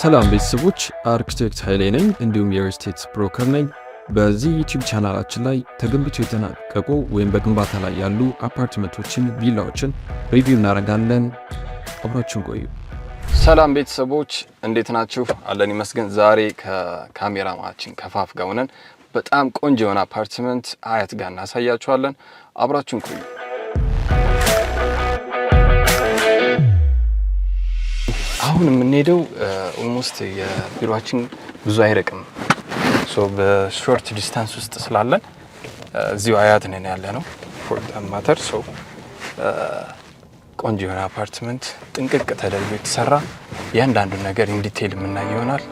ሰላም ቤተሰቦች፣ አርክቴክት ኃይሌ ነኝ፣ እንዲሁም የ real estate broker ነኝ። በዚህ YouTube ቻናላችን ላይ ተገንብቶ የተጠናቀቁ ወይም በግንባታ ላይ ያሉ አፓርትመንቶችን፣ ቪላዎችን review እናደርጋለን። አብራችሁን ቆዩ። ሰላም ቤተሰቦች፣ እንዴት ናችሁ? አለን ይመስገን። ዛሬ ከካሜራማናችን ከፋፍ ጋር ሆነን በጣም ቆንጆ የሆነ አፓርትመንት አያት ጋር እናሳያችኋለን። አብራችሁን ቆዩ። አሁን የምንሄደው almost የቢሮአችን ብዙ አይርቅም። So በ short distance ውስጥ ስላለን እዚሁ አያት ነን ያለ ነው። For matter so ቆንጆ የሆነ አፓርትመንት ጥንቅቅ ተደርጎ የተሰራ እያንዳንዱን ነገር in detail የምናይ ይሆናል።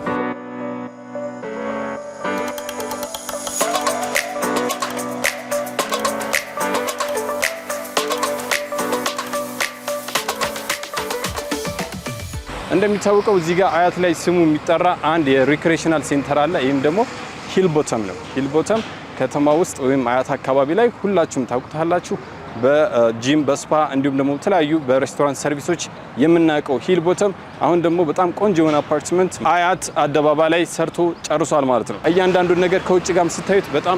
እንደሚታወቀው እዚህ ጋር አያት ላይ ስሙ የሚጠራ አንድ የ recreational center አለ። ይህም ደግሞ Hill Bottom ነው። Hill Bottom ከተማ ውስጥ ወይም አያት አካባቢ ላይ ሁላችሁም ታውቁታላችሁ። በ gym፣ በ spa እንዲሁም ደግሞ የተለያዩ በሬስቶራንት service ኦች የምናውቀው Hill Bottom አሁን ደግሞ በጣም ቆንጆ የሆነ አፓርትመንት አያት አደባባይ ላይ ሰርቶ ጨርሷል ማለት ነው። እያንዳንዱን ነገር ከውጭ ጋርም ስታዩት በጣም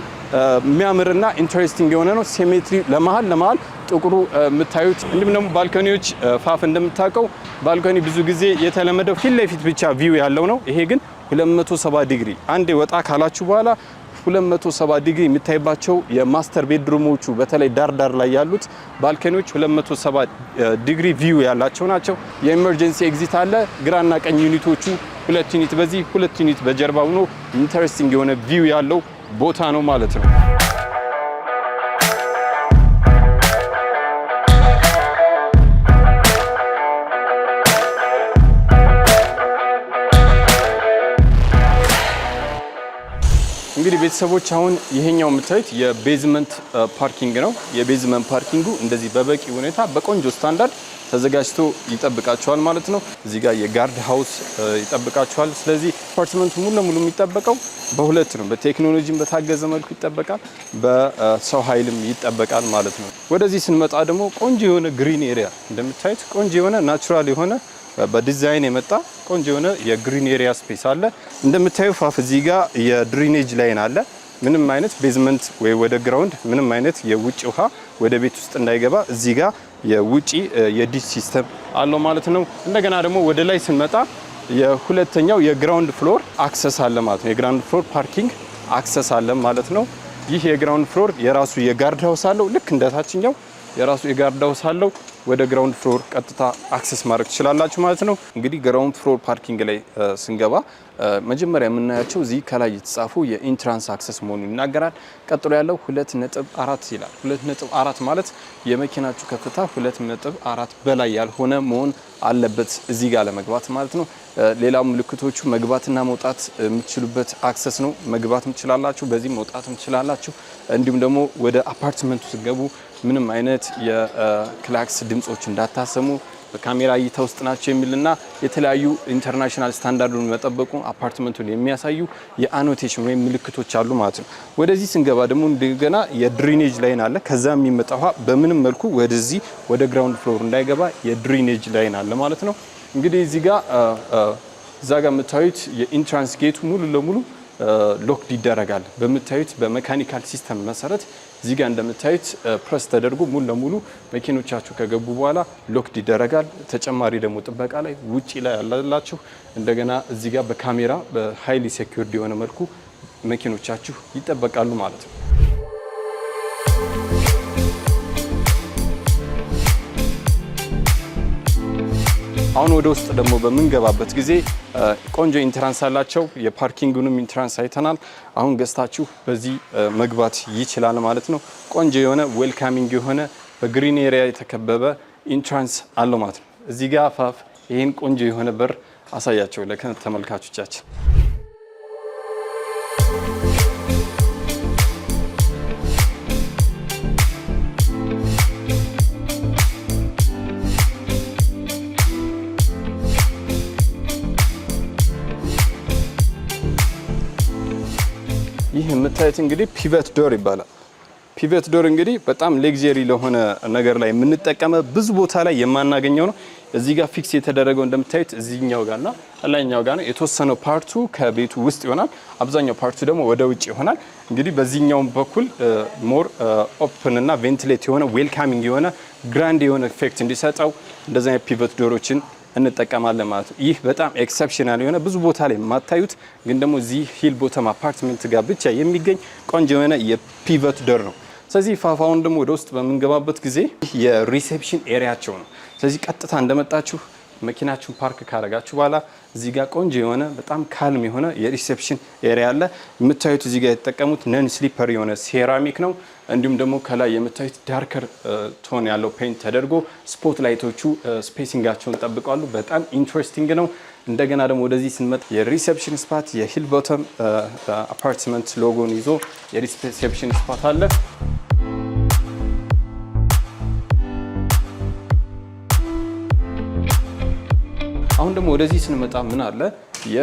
የሚያምርና interesting የሆነ ነው። Symmetry ለመሀል ለመሀል ጥቁሩ የምታዩት እንዲሁም ደግሞ balcony ዎች፣ ፋፍ እንደምታውቀው balcony ብዙ ጊዜ የተለመደው ፊት ለፊት ብቻ view ያለው ነው። ይሄ ግን 270 ዲግሪ አንዴ ወጣ ካላችሁ በኋላ 270 ዲግሪ የሚታይባቸው የ master bedroom ኦቹ በተለይ ዳር ዳር ላይ ያሉት balcony ዎች 270 ዲግሪ view ያላቸው ናቸው። የ emergency exit አለ። ግራና ቀኝ unit ኦቹ ሁለት unit በዚህ፣ ሁለት unit በጀርባ ሆኖ interesting የሆነ view ያለው ቦታ ነው ማለት ነው። እንግዲህ ቤተሰቦች፣ አሁን ይሄኛው የምታዩት የ basement parking ነው። የ basement parking ኡ እንደዚህ በበቂ ሁኔታ በቆንጆ ስታንዳርድ ተዘጋጅቶ ይጠብቃችኋል ማለት ነው። እዚህ ጋር የ guard house ይጠብቃችኋል። ስለዚህ አፓርትመንቱ ሙሉ ለሙሉ የሚጠበቀው በሁለት ነው። በቴክኖሎጂም በታገዘ መልኩ ይጠበቃል፣ በሰው ኃይልም ይጠበቃል ማለት ነው። ወደዚህ ስንመጣ ደግሞ ቆንጆ የሆነ green area፣ እንደምታዩት ቆንጆ የሆነ natural የሆነ በዲዛይን የመጣ ቆንጆ የሆነ የ green area space አለ። እንደምታዩ ፋፍ እዚህ ጋር የ drainage line አለ። ምንም አይነት basement ወይ ወደ ground ምንም አይነት የውጭ ውሃ ወደ ቤት ውስጥ እንዳይገባ እዚህ ጋር የውጪ የ ditch system አለው ማለት ነው። እንደገና ደግሞ ወደ ላይ ስንመጣ የሁለተኛው የ ground floor access አለ ማለት ነው። የ ground floor parking access አለ ማለት ነው። ይህ የ ground floor የራሱ የ guard house አለው። ልክ እንደታችኛው የራሱ የ guard house አለው። ወደ ground floor ቀጥታ access ማድረግ ትችላላችሁ ማለት ነው። እንግዲህ ground floor parking ላይ ስንገባ መጀመሪያ የምናያቸው እዚህ ከላይ የተጻፉ የ entrance access መሆኑን ይናገራል። ቀጥሎ ያለው 2.4 ይላል። 2.4 ማለት የመኪናችሁ ከፍታ 2.4 በላይ ያልሆነ መሆን አለበት እዚህ ጋር ለመግባት ማለት ነው። ሌላው ምልክቶቹ መግባትና መውጣት የምትችሉበት access ነው። መግባትም ትችላላችሁ፣ በዚህ መውጣትም ትችላላችሁ። እንዲሁም ደግሞ ወደ አፓርትመንቱ ስትገቡ ምንም አይነት የክላክስ ድምጾች እንዳታሰሙ፣ በካሜራ እይታ ውስጥ ናቸው የሚልና የተለያዩ international standard ኡን መጠበቁ አፓርትመንቱን የሚያሳዩ የ annotation ወይም ምልክቶች አሉ ማለት ነው። ወደዚህ ስንገባ ደግሞ እንደገና የ drainage line አለ። ከዛ የሚመጣ ውሃ በምንም መልኩ ወደዚህ ወደ ground floor እንዳይገባ የ drainage line አለ ማለት ነው። እንግዲህ እዚህ ጋር እዛ ጋር የምታዩት የ entrance gate ኡ ሙሉ ለሙሉ locked ይደረጋል። በምታዩት በ mechanical system መሰረት እዚህ ጋር እንደምታዩት ፕረስ ተደርጎ ሙሉ ለሙሉ መኪኖቻችሁ ከገቡ በኋላ locked ይደረጋል። ተጨማሪ ደግሞ ጥበቃ ላይ ውጪ ላይ ያላላችሁ እንደገና እዚህ ጋር በካሜራ በ highly secured የሆነ መልኩ መኪኖቻችሁ ይጠበቃሉ ማለት ነው። አሁን ወደ ውስጥ ደግሞ በምንገባበት ጊዜ ቆንጆ entrance አላቸው። የ parking ኡንም entrance አይተናል። አሁን ገዝታችሁ በዚህ መግባት ይችላል ማለት ነው። ቆንጆ የሆነ welcoming የሆነ በ green area የተከበበ entrance አለው ማለት ነው። እዚህ ጋር አፋፍ ይህን ቆንጆ የሆነ በር አሳያቸው ለተመልካቾቻችን። ይህ የምታዩት እንግዲህ pivot door ይባላል። Pivot door እንግዲህ በጣም luxury ለሆነ ነገር ላይ የምንጠቀመው፣ ብዙ ቦታ ላይ የማናገኘው ነው። እዚህ ጋር fix የተደረገው እንደምታዩት እዚህኛው ጋርና ላይኛው ጋር ነው። የተወሰነው part ኡ ከቤቱ ውስጥ ይሆናል፣ አብዛኛው part ኡ ደግሞ ወደ ውጭ ይሆናል። እንግዲህ በዚህኛው በኩል more open እና ventilate የሆነ፣ welcoming የሆነ፣ grand የሆነ effect እንዲሰጠው እንደዚህ አይነት pivot door ኦችን እንጠቀማለን ማለት ነው። ይህ በጣም exceptional የሆነ፣ ብዙ ቦታ ላይ የማታዩት፣ ግን ደግሞ እዚህ Hill Bottom አፓርትመንት ጋር ብቻ የሚገኝ ቆንጆ የሆነ የ pivot door ነው። ስለዚህ ፋፋውን ደግሞ ወደ ውስጥ በምንገባበት ጊዜ የ reception area ኣቸው ነው። ስለዚህ ቀጥታ እንደመጣችሁ መኪናችሁን ፓርክ ካረጋችሁ በኋላ እዚህ ጋር ቆንጆ የሆነ፣ በጣም calm የሆነ የ reception area አለ። የምታዩት እዚህ ጋር የተጠቀሙት non slipper የሆነ ሴራሚክ ነው። እንዲሁም ደግሞ ከላይ የምታዩት darker tone ያለው paint ተደርጎ spot light ኦቹ spacing ኣቸውን ጠብቀዋል። በጣም interesting ነው። እንደገና ደግሞ ወደዚህ ስንመጣ የ reception spot የ Hill Bottom አፓርትመንት ሎጎን ይዞ የ reception spot አለ። አሁን ደግሞ ወደዚህ ስንመጣ ምን አለ? የ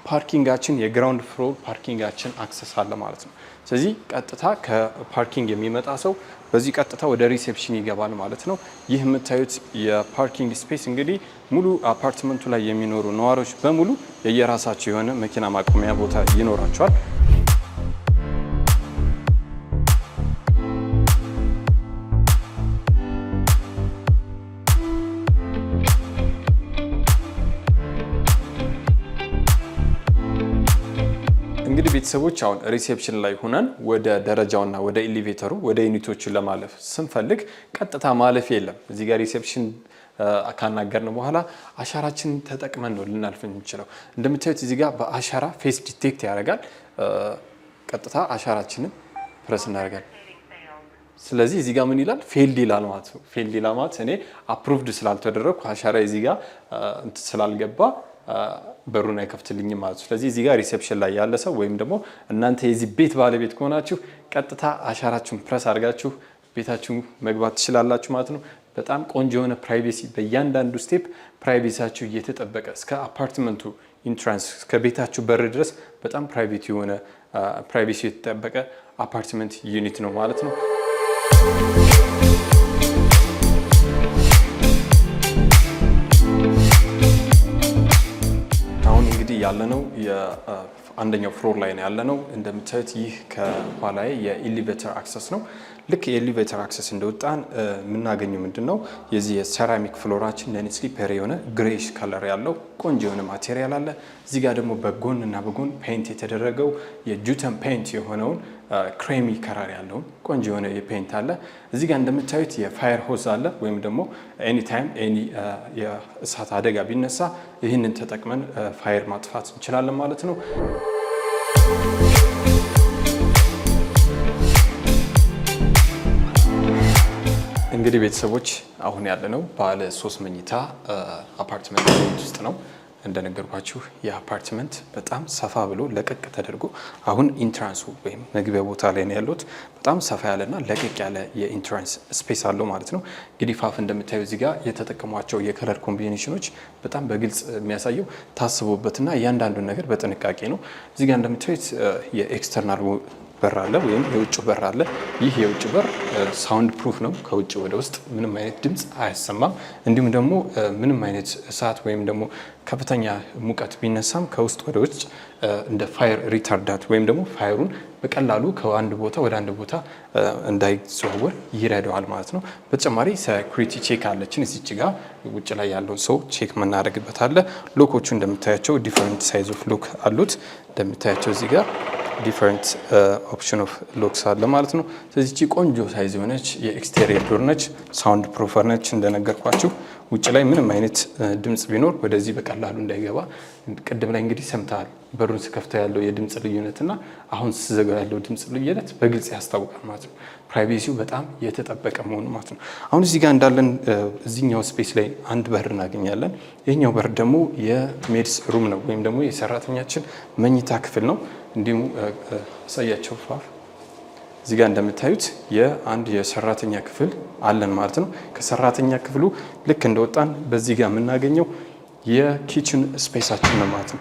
parking ኣችን የ ground floor parking ኣችን access አለ ማለት ነው። ስለዚህ ቀጥታ ከ parking የሚመጣ ሰው በዚህ ቀጥታ ወደ reception ይገባል ማለት ነው። ይህ የምታዩት የ parking space እንግዲህ ሙሉ አፓርትመንቱ ላይ የሚኖሩ ነዋሪዎች በሙሉ የየራሳቸው የሆነ መኪና ማቆሚያ ቦታ ይኖራቸዋል። እንግዲህ ቤተሰቦች፣ አሁን reception ላይ ሆነን ወደ ደረጃውና ወደ elevator ኡ ወደ unit ኦቹን ለማለፍ ስንፈልግ ቀጥታ ማለፍ የለም። እዚህ ጋር reception ካናገርን በኋላ አሻራችንን ተጠቅመን ነው ልናልፍ የምንችለው። እንደምታዩት እዚህ ጋር በአሻራ face detect ያደርጋል። ቀጥታ አሻራችንን ፕረስ እናደርጋለን። ስለዚህ እዚህ ጋር ምን ይላል? Failed ይላል ማለት ነው። Failed ይላል ማለት እኔ approved ስላልተደረግኩ፣ አሻራ እዚህ ጋር ስላልገባ በሩን አይከፍትልኝም ማለት ነው። ስለዚህ እዚህ ጋር reception ላይ ያለ ሰው ወይም ደግሞ እናንተ የዚህ ቤት ባለቤት ከሆናችሁ ቀጥታ አሻራችሁን ፕረስ አድርጋችሁ ቤታችሁ መግባት ትችላላችሁ ማለት ነው። በጣም ቆንጆ የሆነ privacy፣ በእያንዳንዱ step privacy ያችሁ እየተጠበቀ እስከ አፓርትመንቱ entrance እስከ ቤታችሁ በር ድረስ በጣም private የሆነ፣ privacy የተጠበቀ አፓርትመንት unit ነው ማለት ነው። አሁን እንግዲህ ያለነው የአንደኛው floor ላይ ነው ያለነው። እንደምታዩት ይህ ከኋላዬ የ elevator access ነው። ልክ የ elevator access እንደወጣን የምናገኘው ምንድን ነው? የዚህ የ ceramic floor ኣችን non slippery የሆነ greyish color ያለው ቆንጆ የሆነ material አለ። እዚህ ጋር ደግሞ በጎን እና በጎን paint የተደረገው የ Jotun paint የሆነውን creamy color ያለውን ቆንጆ የሆነ የ paint አለ። እዚህ ጋር እንደምታዩት የ fire hose አለ፣ ወይም ደግሞ anytime any የእሳት አደጋ ቢነሳ ይህንን ተጠቅመን fire ማጥፋት እንችላለን ማለት ነው። እንግዲህ ቤተሰቦች፣ አሁን ያለነው ባለ 3 መኝታ አፓርትመንት ቤት ውስጥ ነው። እንደነገርኳችሁ የአፓርትመንት በጣም ሰፋ ብሎ ለቀቅ ተደርጎ አሁን entrance ኡ ወይም መግቢያ ቦታ ላይ ነው ያሉት። በጣም ሰፋ ያለና ለቀቅ ያለ የ entrance space አለው ማለት ነው። እንግዲህ ፋፍ እንደምታዩ እዚህ ጋር የተጠቀሟቸው የ color combination ኦች በጣም በግልጽ የሚያሳየው ታስቦበትና እያንዳንዱን ነገር በጥንቃቄ ነው። እዚህ ጋር እንደምታዩት የ external በር አለ ወይም የውጭ በር አለ። ይህ የውጭ በር sound proof ነው። ከውጭ ወደ ውስጥ ምንም አይነት ድምፅ አያሰማም። እንዲሁም ደግሞ ምንም አይነት እሳት ወይም ደግሞ ከፍተኛ ሙቀት ቢነሳም ከውስጥ ወደ ውጭ እንደ fire retardant ወይም ደግሞ fire ኡን በቀላሉ ከአንድ ቦታ ወደ አንድ ቦታ እንዳይዘዋወር ይረዳዋል ማለት ነው። በተጨማሪ security check አለችን፣ እዚች ጋ ውጭ ላይ ያለውን ሰው check የምናደርግበት አለ። Lock ኦቹ እንደምታያቸው different size of lock አሉት። እንደምታያቸው እዚህ ጋር different option of locks አለ ማለት ነው። ስለዚህ እቺ ቆንጆ size የሆነች የ exterior door ነች፣ sound proofer ነች። እንደነገርኳችሁ ውጭ ላይ ምንም አይነት ድምፅ ቢኖር ወደዚህ በቀላሉ እንዳይገባ። ቅድም ላይ እንግዲህ ሰምተሃል፣ በሩን ስከፍተው ያለው የድምፅ ልዩነት እና አሁን ስዘጋው ያለው ድምፅ ልዩነት በግልጽ ያስታውቃል ማለት ነው። Privacy ው በጣም የተጠበቀ መሆኑ ማለት ነው። አሁን እዚህ ጋር እንዳለን እዚህኛው space ላይ አንድ በር እናገኛለን። ይህኛው በር ደግሞ የ maid's room ነው ወይም ደግሞ የሰራተኛችን መኝታ ክፍል ነው። እንዲሁም አሳያቸው ፋፍ፣ እዚህ ጋር እንደምታዩት የአንድ የሰራተኛ ክፍል አለን ማለት ነው። ከሰራተኛ ክፍሉ ልክ እንደወጣን በዚህ ጋር የምናገኘው የ kitchen space ኣችን ነው ማለት ነው።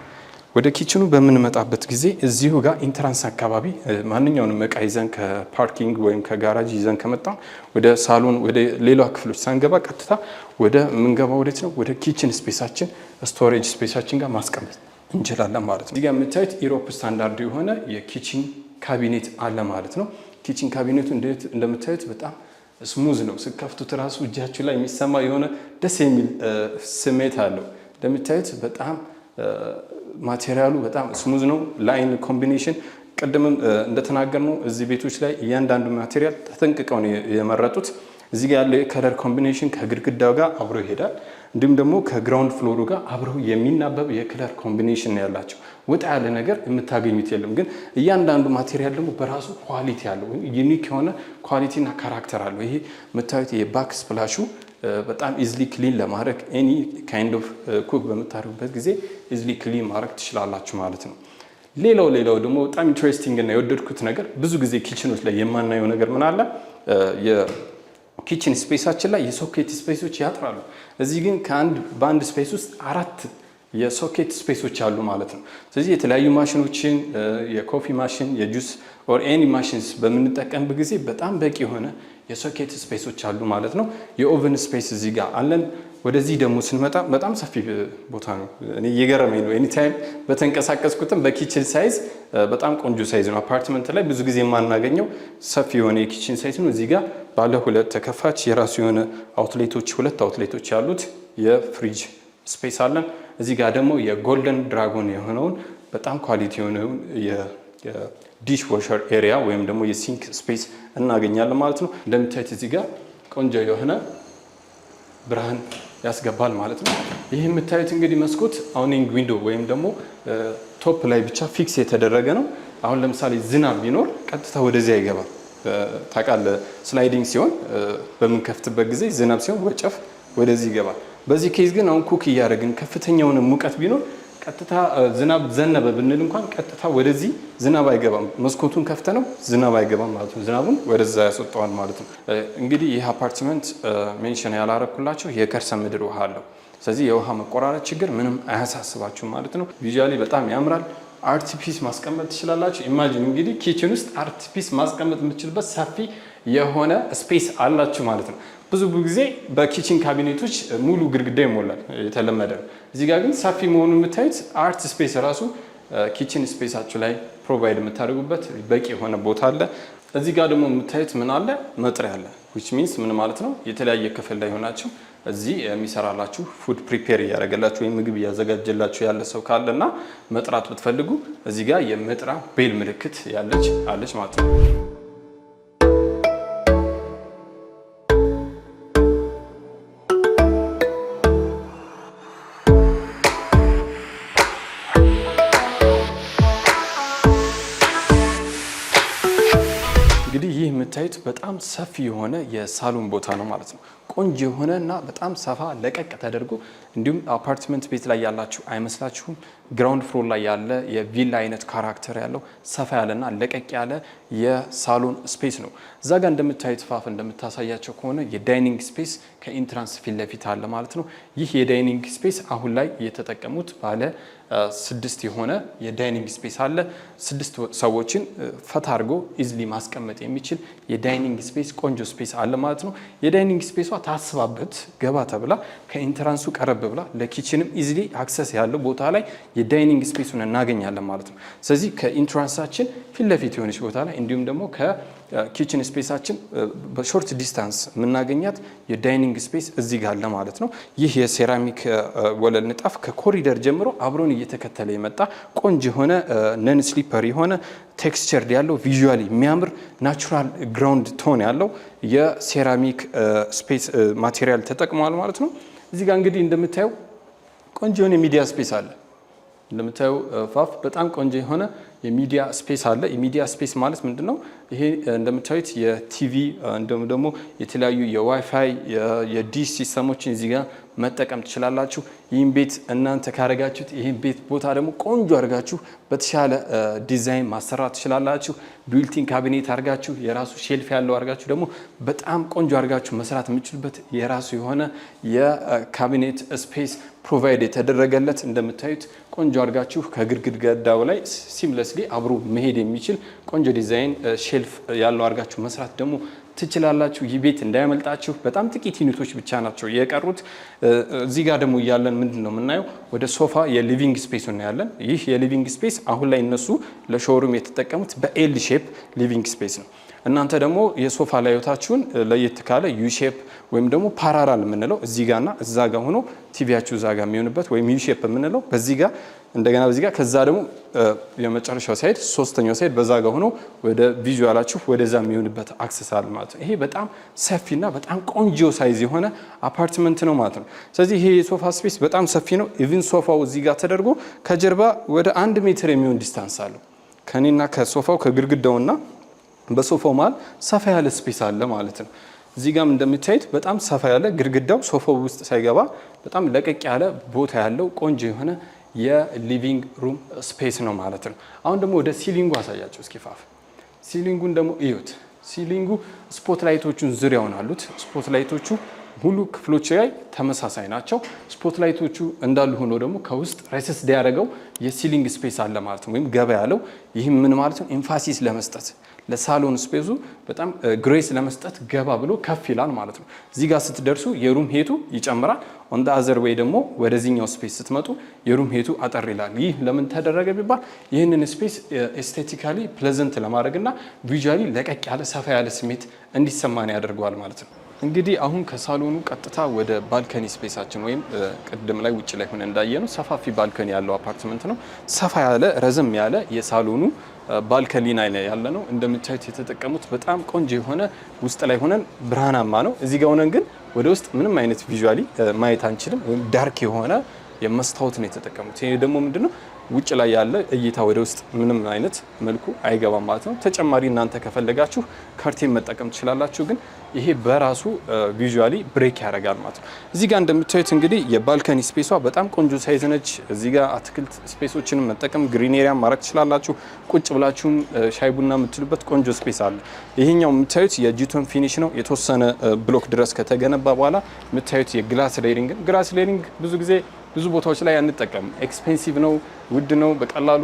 ወደ kitchen ኑ በምንመጣበት ጊዜ እዚሁ ጋር entrance አካባቢ ማንኛውንም እቃ ይዘን ከ parking ወይም ከጋራጅ ይዘን ከመጣን ወደ ሳሎን፣ ወደ ሌላ ክፍሎች ሳንገባ ቀጥታ ወደ ምንገባ ወዴት ነው? ወደ kitchen space ኣችን፣ storage space ኣችን ጋር ማስቀመጥ እንችላለን ማለት ነው። እዚህ ጋር የምታዩት Europe standard የሆነ የ kitchen cabinet አለ ማለት ነው። Kitchen cabinet ኡ እንደምታዩት በጣም smooth ነው። ስትከፍቱት ራሱ እጃችሁ ላይ የሚሰማ የሆነ ደስ የሚል ስሜት አለው። እንደምታዩት በጣም material ኡ በጣም smooth ነው። Line combination ቅድምም እንደተናገርነው እዚህ ቤቶች ላይ እያንዳንዱ material ተጠንቅቀው ነው የመረጡት። እዚህ ጋር ያለው የ color combination ከግድግዳው ጋር አብሮ ይሄዳል። እንዲሁም ደግሞ ከ ground floor ኡ ጋር አብረው የሚናበብ የ color combination ነው ያላቸው። ወጣ ያለ ነገር የምታገኙት የለም። ግን እያንዳንዱ material ደግሞ በራሱ quality አለው፣ unique የሆነ quality እና character አለው። ይሄ የምታዩት የ backsplash ኡ በጣም easily clean ለማድረግ፣ any kind of cook በምታደርጉበት ጊዜ easily clean ማድረግ ትችላላችሁ ማለት ነው። ሌላው ደግሞ በጣም interesting እና የወደድኩት ነገር፣ ብዙ ጊዜ kitchen ኖች ላይ የማናየው ነገር ምን አለ? የ kitchen space ኣችን ላይ የ socket space ኦች ያጥራሉ። እዚህ ግን ከአንድ በአንድ space ውስጥ አራት የ socket space ኦች አሉ ማለት ነው። ስለዚህ የተለያዩ ማሽኖችን፣ የ coffee machine፣ የ juice or any machines በምንጠቀምበት ጊዜ በጣም በቂ የሆነ የ socket space ኦች አሉ ማለት ነው። የ oven space እዚህ ጋር አለን። ወደዚህ ደግሞ ስንመጣ በጣም ሰፊ ቦታ ነው። እኔ እየገረመኝ ነው። Anytime በተንቀሳቀስኩትም በ kitchen size በጣም ቆንጆ size ነው። አፓርትመንት ላይ ብዙ ጊዜ የማናገኘው ሰፊ የሆነ የ kitchen size ነው። እዚህ ጋር ባለ ሁለት ተከፋች የራሱ የሆነ outlet ኦች፣ ሁለት outlet ኦች ያሉት የ fridge space አለን። እዚህ ጋር ደግሞ የ Golden Dragon የሆነውን በጣም quality የሆነውን የ dish washer area ወይም ደግሞ የ sink space እናገኛለን ማለት ነው። እንደምታዩት እዚህ ጋር ቆንጆ የሆነ ብርሃን ያስገባል ማለት ነው። ይህ የምታዩት እንግዲህ መስኮት awning window ወይም ደግሞ top ላይ ብቻ fix የተደረገ ነው። አሁን ለምሳሌ ዝናብ ቢኖር ቀጥታ ወደዚያ አይገባም። ታውቃለህ፣ sliding ሲሆን በምንከፍትበት ጊዜ ዝናብ ሲሆን ወጨፍ ወደዚህ ይገባል። በዚህ case ግን አሁን cook እያደረግን ከፍተኛውን ሙቀት ቢኖር፣ ቀጥታ ዝናብ ዘነበ ብንል እንኳን ቀጥታ ወደዚህ ዝናብ አይገባም። መስኮቱን ከፍተነው ዝናብ አይገባም ማለት ነው። ዝናቡን ወደዛ ያስወጣዋል ማለት ነው። እንግዲህ ይህ አፓርትመንት mention ያላረኩላችሁ የከርሰ ምድር ውሃ አለው። ስለዚህ የውሃ መቆራረጥ ችግር ምንም አያሳስባችሁም ማለት ነው። Visually በጣም ያምራል። Art piece ማስቀመጥ ትችላላችሁ። Imagine እንግዲህ kitchen ውስጥ art piece ማስቀመጥ የምትችልበት ሰፊ የሆነ space አላችሁ ማለት ነው። ብዙ ጊዜ በ kitchen cabinet ኦች ሙሉ ግድግዳ ይሞላል፣ የተለመደ ነው። እዚህ ጋር ግን ሰፊ መሆኑን የምታዩት art space ራሱ kitchen space ኣችሁ ላይ provide የምታደርጉበት በቂ የሆነ ቦታ አለ። እዚህ ጋር ደግሞ የምታዩት ምን አለ? መጥሪያ አለ። Which means ምን ማለት ነው? የተለያየ ክፍል ላይ ሆናችሁ እዚህ የሚሰራላችሁ፣ food prepare እያደረገላችሁ ወይም ምግብ እያዘጋጀላችሁ ያለ ሰው ካለ እና መጥራት ብትፈልጉ እዚህ ጋር የመጥሪያ bell ምልክት ያለች አለች ማለት ነው። እንግዲህ ይህ የምታዩት በጣም ሰፊ የሆነ የሳሎን ቦታ ነው ማለት ነው። ቆንጆ የሆነ እና በጣም ሰፋ ለቀቅ ተደርጎ፣ እንዲሁም አፓርትመንት ቤት ላይ ያላችሁ አይመስላችሁም። Ground floor ላይ ያለ የቪላ አይነት character ያለው ሰፋ ያለና ለቀቅ ያለ የሳሎን space ነው። እዛ ጋር እንደምታዩት፣ ፋፍ እንደምታሳያቸው ከሆነ የ dining space ከ entrance ፊት ለፊት አለ ማለት ነው። ይህ የ dining space አሁን ላይ የተጠቀሙት ባለ ስድስት የሆነ የ dining space አለ። ስድስት ሰዎችን ፈታ አድርጎ easily ማስቀመጥ የሚችል የ dining space፣ ቆንጆ space አለ ማለት ነው። የ dining space ኧ ታስባበት ገባ ተብላ ከ entrance ኡ ቀረብ ብላ ለ kitchen ም easily access ያለው ቦታ ላይ የ dining space ኡን እናገኛለን ማለት ነው። ስለዚህ ከ entrance ኣችን ፊት ለፊት የሆነች ቦታ ላይ፣ እንዲሁም ደግሞ ከ kitchen space ኣችን በ short distance የምናገኛት የ dining space እዚህ ጋር አለ ማለት ነው። ይህ የሴራሚክ ወለል ንጣፍ ከኮሪደር ጀምሮ አብሮን እየተከተለ የመጣ ቆንጆ የሆነ non slipper የሆነ texture ያለው፣ visually የሚያምር natural ground tone ያለው የሴራሚክ space material ተጠቅመዋል ማለት ነው። እዚህ ጋር እንግዲህ እንደምታየው ቆንጆ የሆነ የ media space አለ። እንደምታየው ፋፍ በጣም ቆንጆ የሆነ የ media space አለ። የ media space ማለት ምንድን ነው? ይሄ እንደምታዩት የቲቪ፣ እንዲሁም ደግሞ የተለያዩ የ WiFi፣ የ dish system ኦችን እዚህ ጋር መጠቀም ትችላላችሁ። ይህን ቤት እናንተ ካረጋችሁት ይህን ቤት ቦታ ደግሞ ቆንጆ አድርጋችሁ በተሻለ ዲዛይን ማሰራት ትችላላችሁ። Built-in cabinet አድርጋችሁ፣ የራሱ shelf ያለው አድርጋችሁ ደግሞ በጣም ቆንጆ አድርጋችሁ መስራት የምትችሉበት የራሱ የሆነ የ cabinet space provide የተደረገለት፣ እንደምታዩት ቆንጆ አድርጋችሁ ከግድግዳው ላይ seamlessly አብሮ መሄድ የሚችል ቆንጆ ዲዛይን shelf ያለው አድርጋችሁ መስራት ደግሞ ትችላላችሁ። ይህ ቤት እንዳያመልጣችሁ። በጣም ጥቂት unit ኦች ብቻ ናቸው የቀሩት። እዚህ ጋር ደግሞ እያለን ምንድን ነው የምናየው? ወደ ሶፋ የ living space እናያለን። ይህ የ living space አሁን ላይ እነሱ ለ showroom የተጠቀሙት በ L shape living space ነው። እናንተ ደግሞ የሶፋ layout ኣችሁን ለየት ካለ U shape ወይም ደግሞ parallel የምንለው እዚህ ጋርና እዛ ጋር ሆኖ ቲቪያችሁ እዛ ጋር የሚሆንበት ወይም U shape የምንለው በዚህ ጋር፣ እንደገና በዚህ ጋር፣ ከዛ ደግሞ የመጨረሻው side፣ ሶስተኛው side በዛ ጋር ሆኖ ወደ visual ኣችሁ ወደዛ የሚሆንበት access አለ ማለት ነው። ይሄ በጣም ሰፊና በጣም ቆንጆ size የሆነ አፓርትመንት ነው ማለት ነው። ስለዚህ ይሄ የሶፋ space በጣም ሰፊ ነው። Even ሶፋው እዚህ ጋር ተደርጎ ከጀርባ ወደ 1 ሜትር የሚሆን distance አለው። ከኔና ከሶፋው፣ ከግድግዳውና በሶፋው መሀል ሰፋ ያለ space አለ ማለት ነው። እዚህ ጋም እንደምታዩት በጣም ሰፋ ያለ፣ ግድግዳው ሶፋው ውስጥ ሳይገባ በጣም ለቀቅ ያለ ቦታ ያለው ቆንጆ የሆነ የ living room space ነው ማለት ነው። አሁን ደግሞ ወደ ceiling ኡ አሳያቸው እስኪ ፋፍ። Ceiling ኡን ደግሞ እዩት። Ceiling ኡ spot light ኦቹን ዙሪያውን አሉት። Spot light ኦቹ ሙሉ ክፍሎች ላይ ተመሳሳይ ናቸው። Spot light ኦቹ እንዳሉ ሆኖ ደግሞ ከውስጥ recessed ያደረገው የ ceiling space አለ ማለት ነው፣ ወይም ገባ ያለው። ይህም ምን ማለት ነው? Emphasis ለመስጠት፣ ለሳሎን space ኡ በጣም grace ለመስጠት ገባ ብሎ ከፍ ይላል ማለት ነው። እዚህ ጋር ስትደርሱ የ room height ኡ ይጨምራል። On the other way ደግሞ ወደዚህኛው space ስትመጡ የ room height ኡ አጠር ይላል። ይህ ለምን ተደረገ ቢባል ይህንን space aesthetically pleasant ለማድረግ እና visually ለቀቅ ያለ፣ ሰፋ ያለ ስሜት እንዲሰማን ያደርገዋል ማለት ነው። እንግዲህ አሁን ከሳሎኑ ቀጥታ ወደ balcony space ኣችን ወይም ቅድም ላይ ውጭ ላይ ሆነ እንዳየነው ሰፋፊ balcony ያለው አፓርትመንት ነው። ሰፋ ያለ፣ ረዘም ያለ የሳሎኑ balcony ላይ ያለ ነው። እንደምታዩት የተጠቀሙት በጣም ቆንጆ የሆነ፣ ውስጥ ላይ ሆነን ብርሃናማ ነው። እዚህ ጋር ሆነን ግን ወደ ውስጥ ምንም አይነት visually ማየት አንችልም። ወይም dark የሆነ የመስታወት ነው የተጠቀሙት። ይሄ ደግሞ ምንድነው? ውጭ ላይ ያለ እይታ ወደ ውስጥ ምንም አይነት መልኩ አይገባም ማለት ነው። ተጨማሪ እናንተ ከፈለጋችሁ curtain መጠቀም ትችላላችሁ። ግን ይሄ በራሱ visually break ያደርጋል ማለት ነው። እዚህ ጋር እንደምታዩት እንግዲህ የ balcony space ኧ በጣም ቆንጆ size ነች። እዚህ ጋር አትክልት space ኦችንም መጠቀም፣ green area ማድረግ ትችላላችሁ። ቁጭ ብላችሁም ሻይ ቡና የምትሉበት ቆንጆ space አለ። ይሄኛው የምታዩት የጂቶን finish ነው። የተወሰነ block ድረስ ከተገነባ በኋላ የምታዩት የ glass railing። Glass railing ብዙ ጊዜ ብዙ ቦታዎች ላይ አንጠቀምም። Expensive ነው፣ ውድ ነው፣ በቀላሉ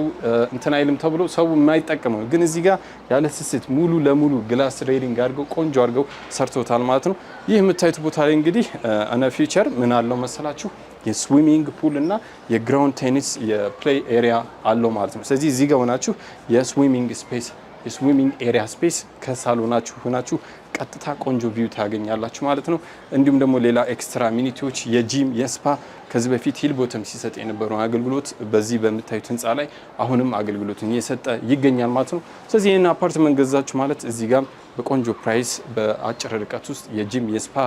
እንትን አይልም ተብሎ ሰው የማይጠቀመው፣ ግን እዚህ ጋር ያለ ስስት ሙሉ ለሙሉ glass railing አድርገው ቆንጆ አድርገው ሰርተውታል ማለት ነው። ይህ የምታዩት ቦታ ላይ እንግዲህ in a future ምን አለው መሰላችሁ? የ swimming pool እና የ ground tennis የ play area አለው ማለት ነው። ስለዚህ እዚህ ጋር ሆናችሁ የ swimming space፣ የ swimming area space ከሳሎናችሁ ሆናችሁ ቀጥታ ቆንጆ view ታገኛላችሁ ማለት ነው። እንዲሁም ደግሞ ሌላ extra amenity ዎች የ gym፣ የ spa፣ ከዚህ በፊት ሂል ቦተም ሲሰጥ የነበረውን አገልግሎት በዚህ በምታዩት ህንፃ ላይ አሁንም አገልግሎቱን እየሰጠ ይገኛል ማለት ነው። ስለዚህ ይህን አፓርትመንት ገዛችሁ ማለት እዚህ ጋር በቆንጆ price በአጭር ርቀት ውስጥ የ gym፣ የ spa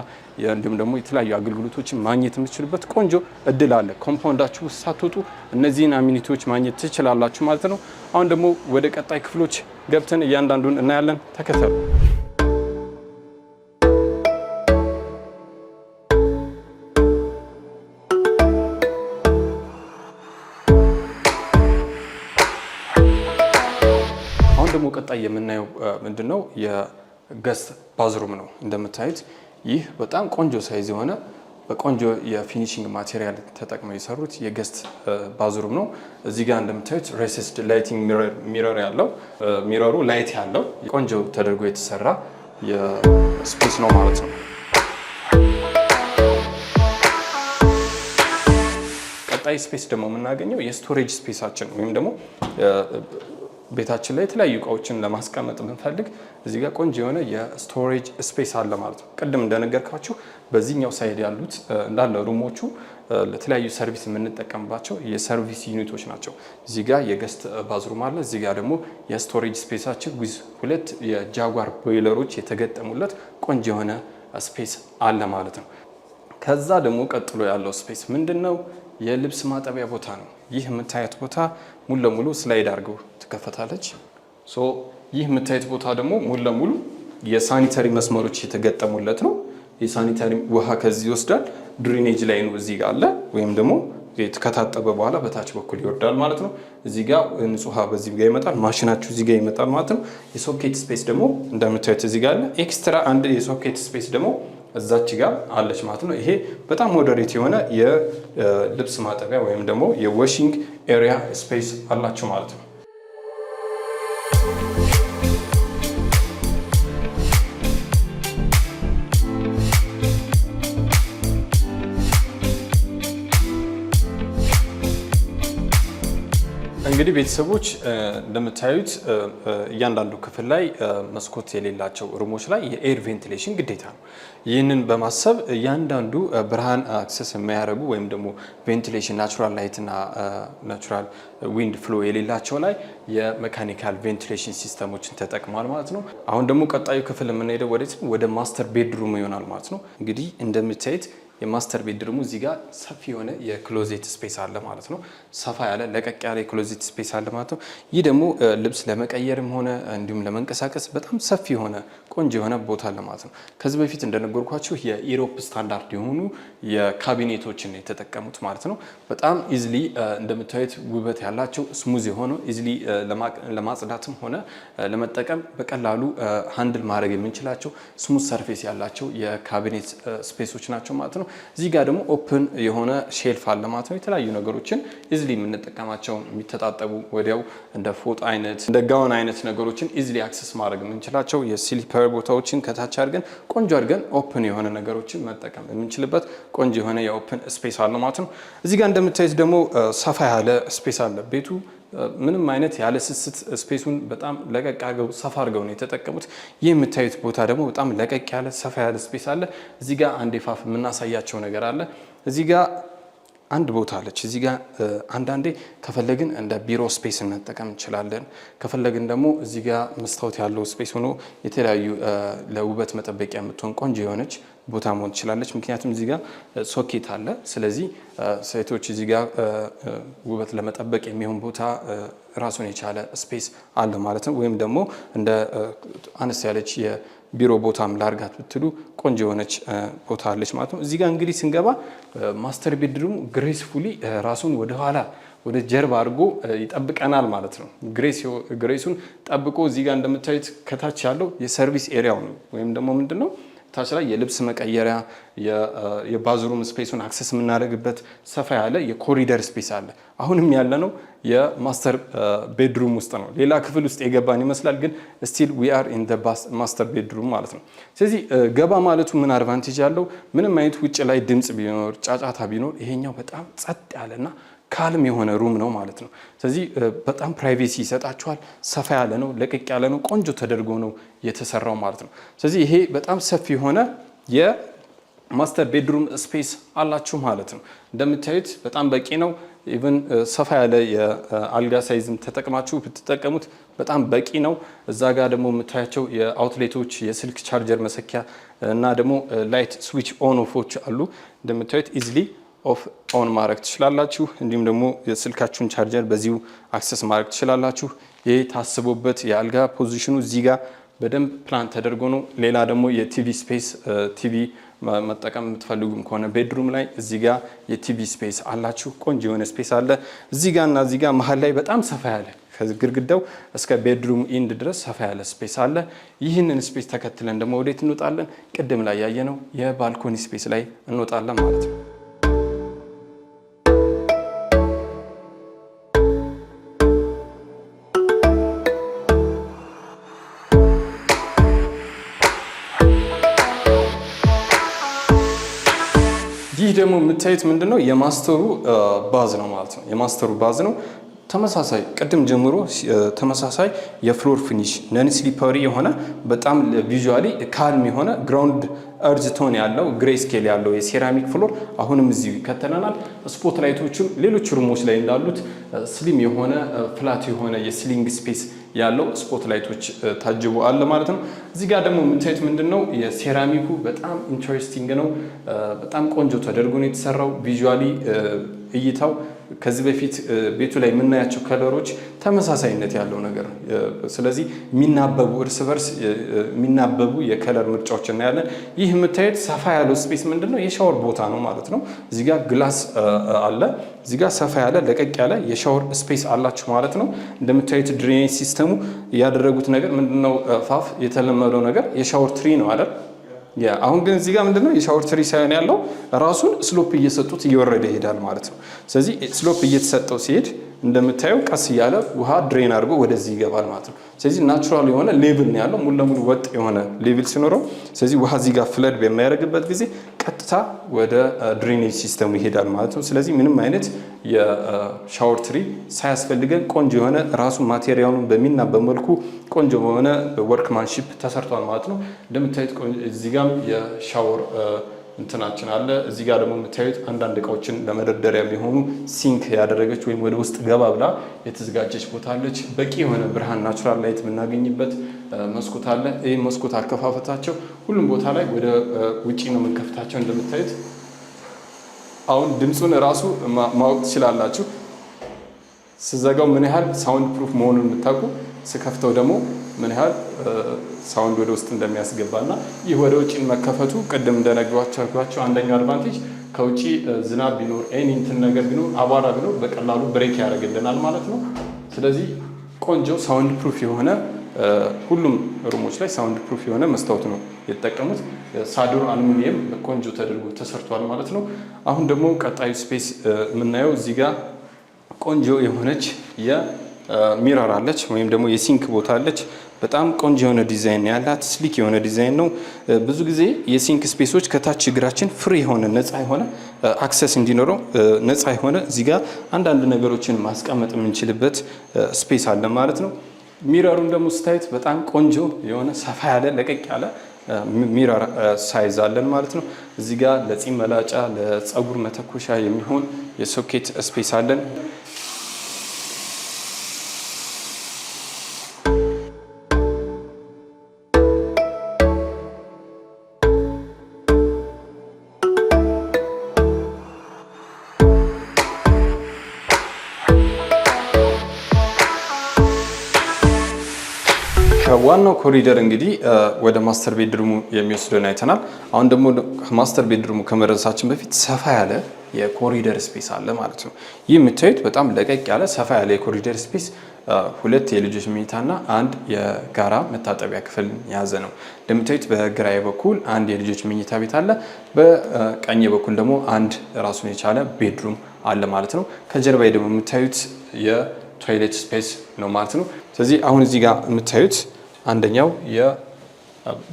እንዲሁም ደግሞ የተለያዩ አገልግሎቶችን ማግኘት የምትችሉበት ቆንጆ እድል አለ። Compound ኣችሁ ውስጥ ሳትወጡ እነዚህን amenity ዎች ማግኘት ትችላላችሁ ማለት ነው። አሁን ደግሞ ወደ ቀጣይ ክፍሎች ገብተን እያንዳንዱን እናያለን። ተከተሉ። አሁን ደግሞ ቀጣይ የምናየው ምንድን ነው? የ guest bathroom ነው። እንደምታዩት ይህ በጣም ቆንጆ size የሆነ፣ በቆንጆ የ finishing material ተጠቅመው የሰሩት የ guest bathroom ነው። እዚህ ጋር እንደምታዩት recessed lighting mirror ያለው፣ mirror ኡ light ያለው፣ ቆንጆ ተደርጎ የተሰራ የ space ነው ማለት ነው። ቀጣይ space ደግሞ የምናገኘው የ storage space ኣችን ወይም ደግሞ ቤታችን ላይ የተለያዩ እቃዎችን ለማስቀመጥ ብንፈልግ እዚህ ጋር ቆንጆ የሆነ የ storage space አለ ማለት ነው። ቅድም እንደነገርኳችሁ በዚህኛው side ያሉት እንዳለ room ኦቹ ለተለያዩ service የምንጠቀምባቸው የ service unit ኦች ናቸው። እዚህ ጋር የ guest bathroom አለ። እዚህ ጋር ደግሞ የ storage space ኣችን with ሁለት የጃጓር ቦይለሮች የተገጠሙለት ቆንጆ የሆነ space አለ ማለት ነው። ከዛ ደግሞ ቀጥሎ ያለው space ምንድን ነው? የልብስ ማጠቢያ ቦታ ነው። ይህ የምታዩት ቦታ ሙሉ ለሙሉ slide አድርገው ትከፈታለች። So ይህ የምታዩት ቦታ ደግሞ ሙሉ ለሙሉ የ sanitary መስመሮች የተገጠሙለት ነው። የ sanitary ውሃ ከዚህ ይወስዳል። Drainage line ኡ እዚህ ጋር አለ፣ ወይም ደግሞ ከታጠበ በኋላ በታች በኩል ይወርዳል ማለት ነው። እዚህ ጋር ንጹህ ውሃ በዚህ ጋር ይመጣል። ማሽናችሁ እዚህ ጋር ይመጣል ማለት ነው። የ socket space ደግሞ እንደምታዩት እዚህ ጋር አለ። Extra አንድ የ socket space ደግሞ እዛች ጋር አለች ማለት ነው። ይሄ በጣም moderate የሆነ የልብስ ማጠቢያ ወይም ደግሞ የ washing area space አላችሁ ማለት ነው። እንግዲህ ቤተሰቦች እንደምታዩት እያንዳንዱ ክፍል ላይ መስኮት የሌላቸው room ኦች ላይ የ air ventilation ግዴታ ነው። ይህንን በማሰብ እያንዳንዱ ብርሃን access የማያደርጉ ወይም ደግሞ ventilation natural light እና natural wind flow የሌላቸው ላይ የ mechanical ventilation system ኦችን ተጠቅሟል ማለት ነው። አሁን ደግሞ ቀጣዩ ክፍል የምንሄደው ወዴት ነው? ወደ master bedroom ይሆናል ማለት ነው። እንግዲህ እንደምታዩት የ master bedroom ኡ እዚህ ጋር ሰፊ የሆነ የ closet space አለ ማለት ነው። ሰፋ ያለ ለቀቅ ያለ የ closet space አለ ማለት ነው። ይህ ደግሞ ልብስ ለመቀየርም ሆነ እንዲሁም ለመንቀሳቀስ በጣም ሰፊ የሆነ ቆንጆ የሆነ ቦታ አለ ማለት ነው። ከዚህ በፊት እንደነገርኳችሁ የ Europe standard የሆኑ የካቢኔቶችን የተጠቀሙት ማለት ነው። በጣም easily እንደምታዩት ውበት ያላቸው smooth የሆኑ easily ለማጽዳትም ሆነ ለመጠቀም በቀላሉ handle ማድረግ የምንችላቸው smooth surface ያላቸው የ cabinet space ኦች ናቸው ማለት ነው። እዚህ ጋር ደግሞ open የሆነ shelf አለ ማለት ነው። የተለያዩ ነገሮችን easily የምንጠቀማቸው የሚተጣጠቡ ወዲያው እንደ ፎጣ አይነት እንደ ጋውን አይነት ነገሮችን easily access ማድረግ የምንችላቸው የ slipper ቦታዎችን ከታች አድርገን ቆንጆ አድርገን open የሆነ ነገሮችን መጠቀም የምንችልበት ቆንጆ የሆነ የ open space አለ ማለት ነው። እዚህ ጋር እንደምታዩት ደግሞ ሰፋ ያለ space አለ። ቤቱ ምንም አይነት ያለ ስስት space ኡን በጣም ለቀቅ አድርገው ሰፋ አድርገው ነው የተጠቀሙት። ይህ የምታዩት ቦታ ደግሞ በጣም ለቀቅ ያለ ሰፋ ያለ space አለ። እዚህ ጋር አንድ ፋፍ የምናሳያቸው ነገር አለ። እዚህ ጋር አንድ ቦታ አለች። እዚህ ጋር አንዳንዴ ከፈለግን እንደ ቢሮ space መጠቀም እንችላለን። ከፈለግን ደግሞ እዚህ ጋር መስታወት ያለው space ሆኖ የተለያዩ ለውበት መጠበቂያ የምትሆን ቆንጆ የሆነች ቦታ መሆን ትችላለች። ምክንያቱም እዚህ ጋር ሶኬት አለ። ስለዚህ ሴቶች እዚህ ጋር ውበት ለመጠበቅ የሚሆን ቦታ ራሱን የቻለ space አለ ማለት ነው። ወይም ደግሞ እንደ አነስ ያለች የቢሮ ቦታም ላርጋት ብትሉ ቆንጆ የሆነች ቦታ አለች ማለት ነው። እዚህ ጋር እንግዲህ ስንገባ master bedroom ኡ gracefully ራሱን ወደኋላ ወደ ጀርባ አድርጎ ይጠብቀናል ማለት ነው። grace ኡን ጠብቆ እዚህ ጋር እንደምታዩት ከታች ያለው የ service area ው ነው ወይም ደግሞ ምንድን ነው ታች ላይ የልብስ መቀየሪያ የ bathroom space ኡን access የምናደርግበት ሰፋ ያለ የ corridor space አለ። አሁንም ያለነው የ master bedroom ውስጥ ነው። ሌላ ክፍል ውስጥ የገባን ይመስላል፣ ግን still we are in master bedroom ማለት ነው። ስለዚህ ገባ ማለቱ ምን advantage ያለው ምንም አይነት ውጭ ላይ ድምፅ ቢኖር ጫጫታ ቢኖር ይሄኛው በጣም ጸጥ ያለና calm የሆነ room ነው ማለት ነው። ስለዚህ በጣም privacy ይሰጣችኋል። ሰፋ ያለ ነው፣ ለቀቅ ያለ ነው፣ ቆንጆ ተደርጎ ነው የተሰራው ማለት ነው። ስለዚህ ይሄ በጣም ሰፊ የሆነ የ master bedroom space አላችሁ ማለት ነው። እንደምታዩት በጣም በቂ ነው። Even ሰፋ ያለ የአልጋ size ም ተጠቅማችሁ ብትጠቀሙት በጣም በቂ ነው። እዛ ጋር ደግሞ የምታያቸው የ outlet ኦች የስልክ ቻርጀር መሰኪያ እና ደግሞ light switch on off ኦች አሉ። እንደምታዩት easily off on ማድረግ ትችላላችሁ። እንዲሁም ደግሞ የስልካችሁን ቻርጀር በዚሁ access ማድረግ ትችላላችሁ። ይህ ታስቦበት የአልጋ position ኡ እዚህ ጋር በደንብ ፕላን ተደርጎ ነው። ሌላ ደግሞ የ TV space TV መጠቀም የምትፈልጉም ከሆነ bedroom ላይ እዚህ ጋር የ TV space አላችሁ። ቆንጆ የሆነ space አለ እዚህ ጋር እና እዚህ ጋር መሀል ላይ በጣም ሰፋ ያለ ከግድግዳው እስከ bedroom end ድረስ ሰፋ ያለ space አለ። ይህንን space ተከትለን ደግሞ ወዴት እንወጣለን? ቅድም ላይ ያየነው የ balcony space ላይ እንወጣለን ማለት ነው። ይህ ደግሞ የምታዩት ምንድነው የ master ኡ bath ነው ማለት ነው። የ master ኡ bath ነው። ተመሳሳይ ቅድም ጀምሮ ተመሳሳይ የ floor finish non slippery የሆነ በጣም visually calm የሆነ ground earth tone ያለው gray scale ያለው የ ceramic floor አሁንም እዚሁ ይከተለናል። Spot light ኦቹም ሌሎች room ኦች ላይ እንዳሉት slim የሆነ flat የሆነ የ ceiling space ያለው spot light ኦች ታጅቦ አለ ማለት ነው። እዚህ ጋር ደግሞ የምታዩት ምንድን ነው የሴራሚኩ በጣም interesting ነው። በጣም ቆንጆ ተደርጎ ነው የተሰራው። Visually እይታው ከዚህ በፊት ቤቱ ላይ የምናያቸው color ኦች ተመሳሳይነት ያለው ነገር ነው። ስለዚህ የሚናበቡ እርስ በርስ የሚናበቡ የ color ምርጫዎች እናያለን። ይህ የምታዩት ሰፋ ያለው space ምንድን ነው የሻወር ቦታ ነው ማለት ነው። እዚህ ጋር glass አለ። እዚህ ጋር ሰፋ ያለ ለቀቅ ያለ የ shower space አላችሁ ማለት ነው። እንደምታዩት drainage system ኡ ያደረጉት ነገር ምንድነው? ፋፍ የተለመደው ነገር የ shower tray ነው አይደል? Yeah፣ አሁን ግን እዚህ ጋር ምንድነው የ shower tray ሳይሆን ያለው ራሱን slope እየሰጡት እየወረደ ይሄዳል ማለት ነው። ስለዚህ slope እየተሰጠው ሲሄድ እንደምታየው ቀስ እያለ ውሃ drain አድርጎ ወደዚህ ይገባል ማለት ነው። ስለዚህ natural የሆነ level ነው ያለው፣ ሙሉ ለሙሉ ወጥ የሆነ level ሲኖረው፣ ስለዚህ ውሃ እዚህ ጋር flood በሚያደርግበት ጊዜ ቀጥታ ወደ drainage system ኡ ይሄዳል ማለት ነው። ስለዚህ ምንም አይነት የ shower tray ሳያስፈልገን ቆንጆ የሆነ ራሱ material ኡን በሚናበብ መልኩ ቆንጆ በሆነ workmanship ተሰርቷል ማለት ነው። እንደምታዩት እዚህ ጋም የሻወር እንትናችን አለ። እዚህ ጋር ደግሞ የምታዩት አንዳንድ እቃዎችን ለመደርደሪያ የሚሆኑ sink ያደረገች ወይም ወደ ውስጥ ገባ ብላ የተዘጋጀች ቦታ አለች። በቂ የሆነ ብርሃን natural light የምናገኝበት መስኮት አለ። ይህ መስኮት አከፋፈታቸው ሁሉም ቦታ ላይ ወደ ውጪ ነው የምንከፍታቸው። እንደምታዩት አሁን ድምፁን እራሱ ማወቅ ትችላላችሁ። ስዘጋው ምን ያህል sound proof መሆኑን የምታውቁ፣ ስከፍተው ደግሞ ምን ያህል sound ወደ ውስጥ እንደሚያስገባ እና ይህ ወደ ውጭ መከፈቱ ቅድም እንደነገርኳችሁ አንደኛው advantage ከውጭ ዝናብ ቢኖር፣ any እንትን ነገር ቢኖር፣ አቧራ ቢኖር በቀላሉ break ያደርግልናል ማለት ነው። ስለዚህ ቆንጆ sound proof የሆነ፣ ሁሉም room ኦች ላይ sound proof የሆነ መስታወት ነው የተጠቀሙት። ሳዱር አሉሚኒየም ቆንጆ ተደርጎ ተሰርቷል ማለት ነው። አሁን ደግሞ ቀጣዩ space የምናየው እዚህ ጋር ቆንጆ የሆነች የ mirror አለች ወይም ደግሞ የ sink ቦታ አለች። በጣም ቆንጆ የሆነ ዲዛይን ያላት፣ sleek የሆነ ዲዛይን ነው። ብዙ ጊዜ የ sink space ኦች ከታች እግራችን free የሆነ፣ ነፃ የሆነ access እንዲኖረው፣ ነፃ የሆነ እዚህ ጋር አንዳንድ ነገሮችን ማስቀመጥ የምንችልበት space አለ ማለት ነው። Mirror ኡን ደግሞ ስታዩት በጣም ቆንጆ የሆነ፣ ሰፋ ያለ፣ ለቀቅ ያለ mirror size አለን ማለት ነው። እዚህ ጋር ለጺም መላጫ፣ ለጸጉር መተኮሻ የሚሆን የ socket space አለን። ከዋናው ኮሪደር እንግዲህ ወደ master bedroom ኡ የሚወስደን አይተናል። አሁን ደግሞ ከ master bedroom ኡ ከመድረሳችን በፊት ሰፋ ያለ የ corridor space አለ ማለት ነው። ይህ የምታዩት በጣም ለቀቅ ያለ፣ ሰፋ ያለ የ corridor space ሁለት የልጆች መኝታና አንድ የጋራ መታጠቢያ ክፍል የያዘ ነው። እንደምታዩት በግራዬ በኩል አንድ የልጆች መኝታ ቤት አለ። በቀኝ በኩል ደግሞ አንድ ራሱን የቻለ bedroom አለ ማለት ነው። ከጀርባዬ ደግሞ የምታዩት የ toilet space ነው ማለት ነው። ስለዚህ አሁን እዚህ ጋር የምታዩት አንደኛው የ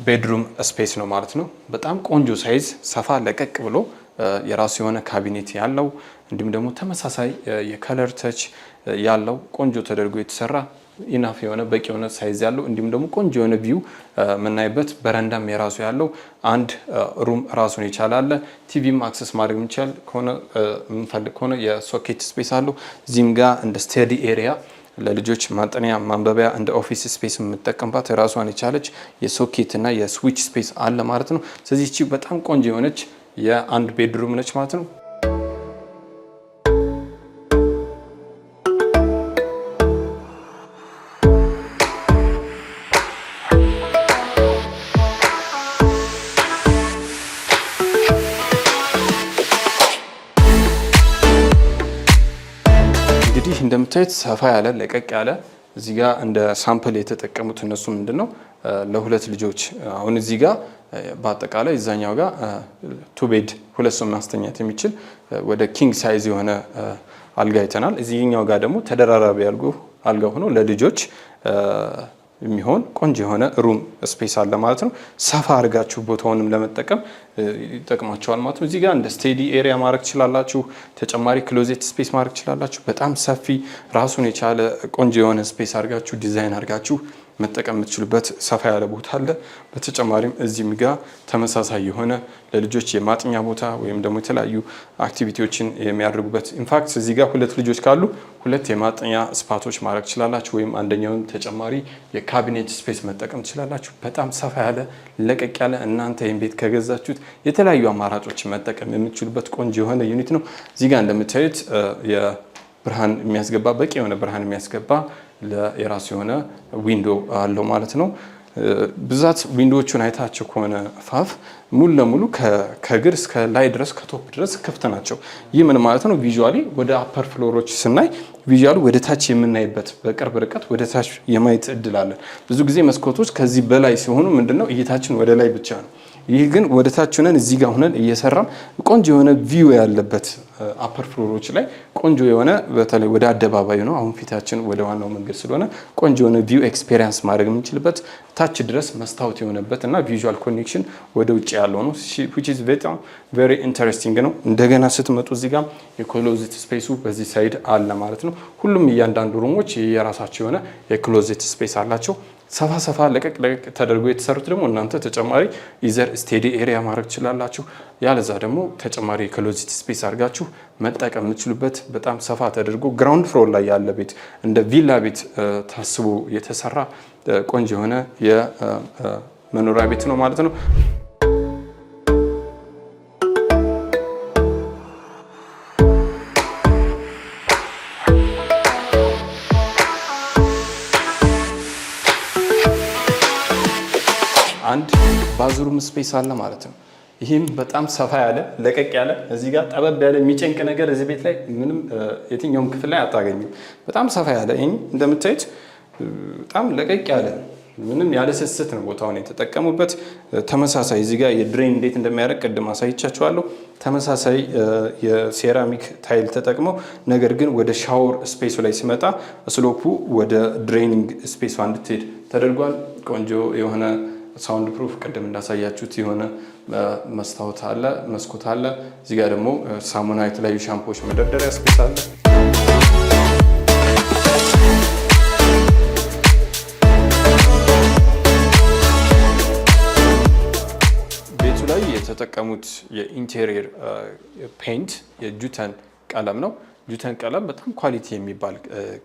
bedroom space ነው ማለት ነው። በጣም ቆንጆ size፣ ሰፋ ለቀቅ ብሎ የራሱ የሆነ ካቢኔት ያለው፣ እንዲሁም ደግሞ ተመሳሳይ የ color touch ያለው፣ ቆንጆ ተደርጎ የተሰራ፣ enough የሆነ፣ በቂ የሆነ size ያለው፣ እንዲሁም ደግሞ ቆንጆ የሆነ view የምናይበት፣ በረንዳም የራሱ ያለው አንድ room ራሱን የቻለ አለ። ቲቪም access ማድረግ የሚቻል ከሆነ፣ የምንፈልግ ከሆነ የ socket space አለው። እዚህም ጋር እንደ study area፣ ለልጆች ማጥኛ ማንበቢያ፣ እንደ office space የምጠቀምባት ራሷን የቻለች የሶኬት እና የ switch space አለ ማለት ነው። ስለዚህ እቺ በጣም ቆንጆ የሆነች የአንድ bedroom ነች ማለት ነው። እንግዲህ እንደምታዩት ሰፋ ያለ፣ ለቀቅ ያለ፣ እዚህ ጋር እንደ sample የተጠቀሙት እነሱ ምንድን ነው ለሁለት ልጆች፣ አሁን እዚህ ጋር በአጠቃላይ እዛኛው ጋር two bed፣ ሁለት ሰው ማስተኛት የሚችል ወደ king size የሆነ አልጋ አይተናል። እዚህኛው ጋር ደግሞ ተደራራቢ አልጋ ሆኖ ለልጆች የሚሆን ቆንጆ የሆነ room space አለ ማለት ነው። ሰፋ አድርጋችሁ ቦታውንም ለመጠቀም ይጠቅማችኋል ማለት ነው። እዚህ ጋር እንደ study area ማድረግ ትችላላችሁ። ተጨማሪ closet space ማድረግ ትችላላችሁ። በጣም ሰፊ፣ ራሱን የቻለ ቆንጆ የሆነ space አድርጋችሁ፣ ዲዛይን አድርጋችሁ መጠቀም የምትችሉበት ሰፋ ያለ ቦታ አለ። በተጨማሪም እዚህም ጋር ተመሳሳይ የሆነ ለልጆች የማጥኛ ቦታ ወይም ደግሞ የተለያዩ activity ዎችን የሚያደርጉበት፣ in fact እዚህ ጋር ሁለት ልጆች ካሉ ሁለት የማጥኛ spot ኦች ማድረግ ትችላላችሁ፣ ወይም አንደኛውን ተጨማሪ የ cabinet space መጠቀም ትችላላችሁ። በጣም ሰፋ ያለ፣ ለቀቅ ያለ፣ እናንተ ይህን ቤት ከገዛችሁት የተለያዩ አማራጮችን መጠቀም የምትችሉበት ቆንጆ የሆነ unit ነው። እዚህ ጋር እንደምታዩት የብርሃን የሚያስገባ፣ በቂ የሆነ ብርሃን የሚያስገባ የራሱ የሆነ window አለው ማለት ነው። ብዛት window ዎቹን አይታቸው ከሆነ ፋፍ ሙሉ ለሙሉ ከእግር እስከ ላይ ድረስ፣ ከ top ድረስ ክፍት ናቸው። ይህ ምን ማለት ነው? Visually ወደ upper floor ኦች ስናይ visually ወደ ታች የምናይበት፣ በቅርብ ርቀት ወደ ታች የማየት እድል አለን። ብዙ ጊዜ መስኮቶች ከዚህ በላይ ሲሆኑ ምንድነው እይታችን ወደ ላይ ብቻ ነው። ይህ ግን ወደ ታች ሆነን እዚህ ጋር ሆነን እየሰራን ቆንጆ የሆነ view ያለበት upper floor ኦች ላይ ቆንጆ የሆነ፣ በተለይ ወደ አደባባዩ ነው አሁን ፊታችን ወደ ዋናው መንገድ ስለሆነ፣ ቆንጆ የሆነ view experience ማድረግ የምንችልበት፣ ታች ድረስ መስታወት የሆነበት እና visual connection ወደ ውጭ ያለው ነው፣ which is በጣም very interesting ነው። እንደገና ስትመጡ እዚህ ጋር የ closet space ኡ በዚህ side አለ ማለት ነው። ሁሉም እያንዳንዱ room ኦች የራሳቸው የሆነ የ closet space አላቸው። ሰፋ ሰፋ ለቀቅ ለቀቅ ተደርጎ የተሰሩት ደግሞ እናንተ ተጨማሪ either study area ማድረግ ትችላላችሁ። ያለዛ ደግሞ ተጨማሪ የ closet space አድርጋችሁ መጠቀም የምትችሉበት በጣም ሰፋ ተደርጎ ground floor ላይ ያለ ቤት እንደ ቪላ ቤት ታስቦ የተሰራ ቆንጆ የሆነ የመኖሪያ ቤት ነው ማለት ነው። አንድ bathroom space አለ ማለት ነው። ይህም በጣም ሰፋ ያለ፣ ለቀቅ ያለ፣ እዚህ ጋር ጠበብ ያለ የሚጨንቅ ነገር እዚህ ቤት ላይ ምንም የትኛውም ክፍል ላይ አታገኙም። በጣም ሰፋ ያለ፣ ይህ እንደምታዩት በጣም ለቀቅ ያለ፣ ምንም ያለ ስስት ነው ቦታውን የተጠቀሙበት። ተመሳሳይ እዚህ ጋር የ drain እንዴት እንደሚያደርግ ቅድም አሳይቻችኋለሁ። ተመሳሳይ የ ceramic tile ተጠቅመው ነገር ግን ወደ shower space ኡ ላይ ሲመጣ slope ኡ ወደ draining space ኡ እንድትሄድ ተደርጓል። ቆንጆ የሆነ sound proof ቅድም እንዳሳያችሁት የሆነ መስታወት አለ፣ መስኮት አለ። እዚህ ጋር ደግሞ ሳሙና፣ የተለያዩ ሻምፖዎች መደርደሪያ space አለ። ቤቱ ላይ የተጠቀሙት የ interior paint የጁተን ቀለም ነው። ጁተን ቀለም በጣም quality የሚባል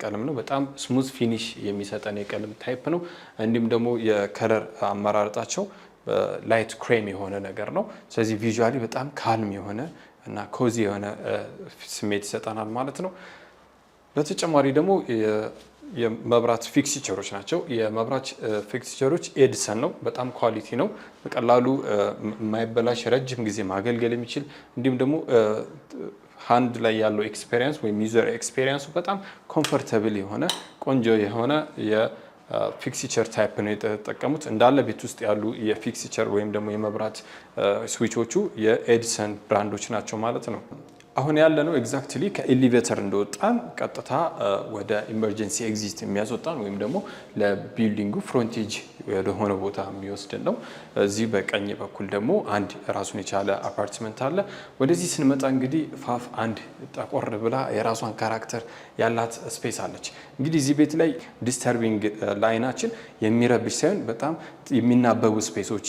ቀለም ነው። በጣም smooth finish የሚሰጠን የቀለም type ነው። እንዲሁም ደግሞ የ color አመራረጣቸው light cream የሆነ ነገር ነው። ስለዚህ visually በጣም calm የሆነ እና cozy የሆነ ስሜት ይሰጠናል ማለት ነው። በተጨማሪ ደግሞ የመብራት fixture ኦች ናቸው። የመብራት fixture ኦች ኤድሰን ነው። በጣም quality ነው። በቀላሉ የማይበላሽ፣ ረጅም ጊዜ ማገልገል የሚችል፣ እንዲሁም ደግሞ hand ላይ ያለው experience ወይም user experience ኡ በጣም comfortable የሆነ ቆንጆ የሆነ የ fixture type ነው የተጠቀሙት። እንዳለ ቤት ውስጥ ያሉ የ fixture ወይም ደግሞ የመብራት switch ኦቹ የኤዲሰን brand ኦች ናቸው ማለት ነው። አሁን ያለነው exactly ከ elevator እንደወጣን ቀጥታ ወደ emergency exit የሚያስወጣን ወይም ደግሞ ለ building ኡ frontage ወደሆነ ቦታ የሚወስድን ነው። እዚህ በቀኝ በኩል ደግሞ አንድ ራሱን የቻለ አፓርትመንት አለ። ወደዚህ ስንመጣ እንግዲህ ፋፍ አንድ ጠቆር ብላ የራሷን character ያላት space አለች። እንግዲህ እዚህ ቤት ላይ disturbing ለአይናችን የሚረብሽ ሳይሆን በጣም የሚናበቡ space ኦች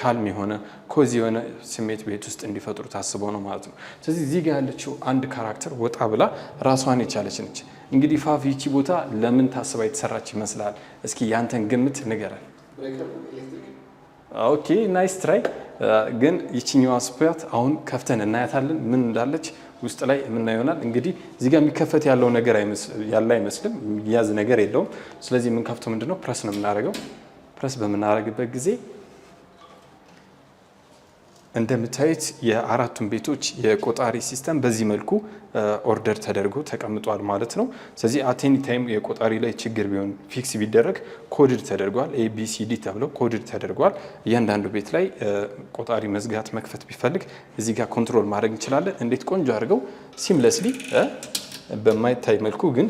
calm የሆነ cozy የሆነ ስሜት ቤት ውስጥ እንዲፈጥሩ ታስበው ነው ማለት ነው። ስለዚህ እዚህ ጋር ያለችው አንድ character ወጣ ብላ ራሷን የቻለች ነች። እንግዲህ ፋፍ፣ ይቺ ቦታ ለምን ታስባ የተሰራች ይመስላል? እስኪ ያንተን ግምት ንገረን። Okay, nice try። ግን ይችኛዋ spot አሁን ከፍተን እናያታለን። ምን እንዳለች ውስጥ ላይ የምናየው ይሆናል። እንግዲህ እዚህ ጋር የሚከፈት ያለው ነገር ያለ አይመስልም፣ የሚያዝ ነገር የለውም። ስለዚህ የምንከፍተው ምንድነው? ፕረስ ነው የምናደርገው። ፕረስ በምናደርግበት ጊዜ እንደምታዩት የአራቱን ቤቶች የቆጣሪ system በዚህ መልኩ order ተደርጎ ተቀምጧል ማለት ነው። ስለዚህ at any time የቆጣሪ ላይ ችግር ቢሆን fix ቢደረግ coded ተደርጓል። ABCD ተብለው coded ተደርጓል። እያንዳንዱ ቤት ላይ ቆጣሪ መዝጋት መክፈት ቢፈልግ እዚህ ጋር control ማድረግ እንችላለን። እንዴት ቆንጆ አድርገው seamlessly በማይታይ መልኩ ግን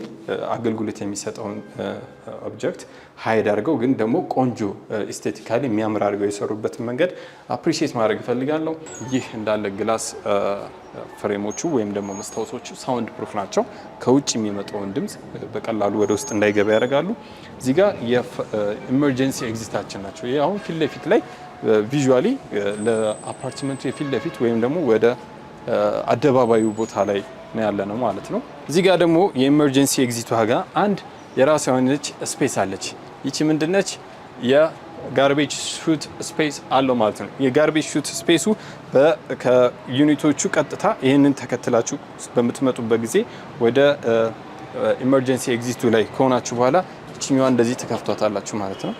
አገልግሎት የሚሰጠውን object hide አድርገው ግን ደግሞ ቆንጆ aesthetically የሚያምር አድርገው የሰሩበትን መንገድ appreciate ማድረግ እፈልጋለሁ። ይህ እንዳለ glass frame ኦቹ ወይም ደግሞ መስታወቶቹ sound proof ናቸው። ከውጭ የሚመጣውን ድምፅ በቀላሉ ወደ ውስጥ እንዳይገባ ያደርጋሉ። እዚህ ጋር የ emergency exit ኣችን ናቸው። ይህ አሁን ፊት ለፊት ላይ visually ለአፓርትመንቱ የፊት ለፊት ወይም ደግሞ ወደ አደባባዩ ቦታ ላይ ነው ያለነው ማለት ነው። እዚህ ጋር ደግሞ የ emergency exit ኡ ጋር አንድ የራሷ የሆነች space አለች። ይቺ ምንድነች? የ garbage chute space አለው ማለት ነው። የ garbage chute space ኡ ከ unit ኦቹ ቀጥታ ይህንን ተከትላችሁ በምትመጡበት ጊዜ ወደ emergency exit ኡ ላይ ከሆናችሁ በኋላ ይችኛዋ እንደዚህ ተከፍቷታላችሁ ማለት ነው።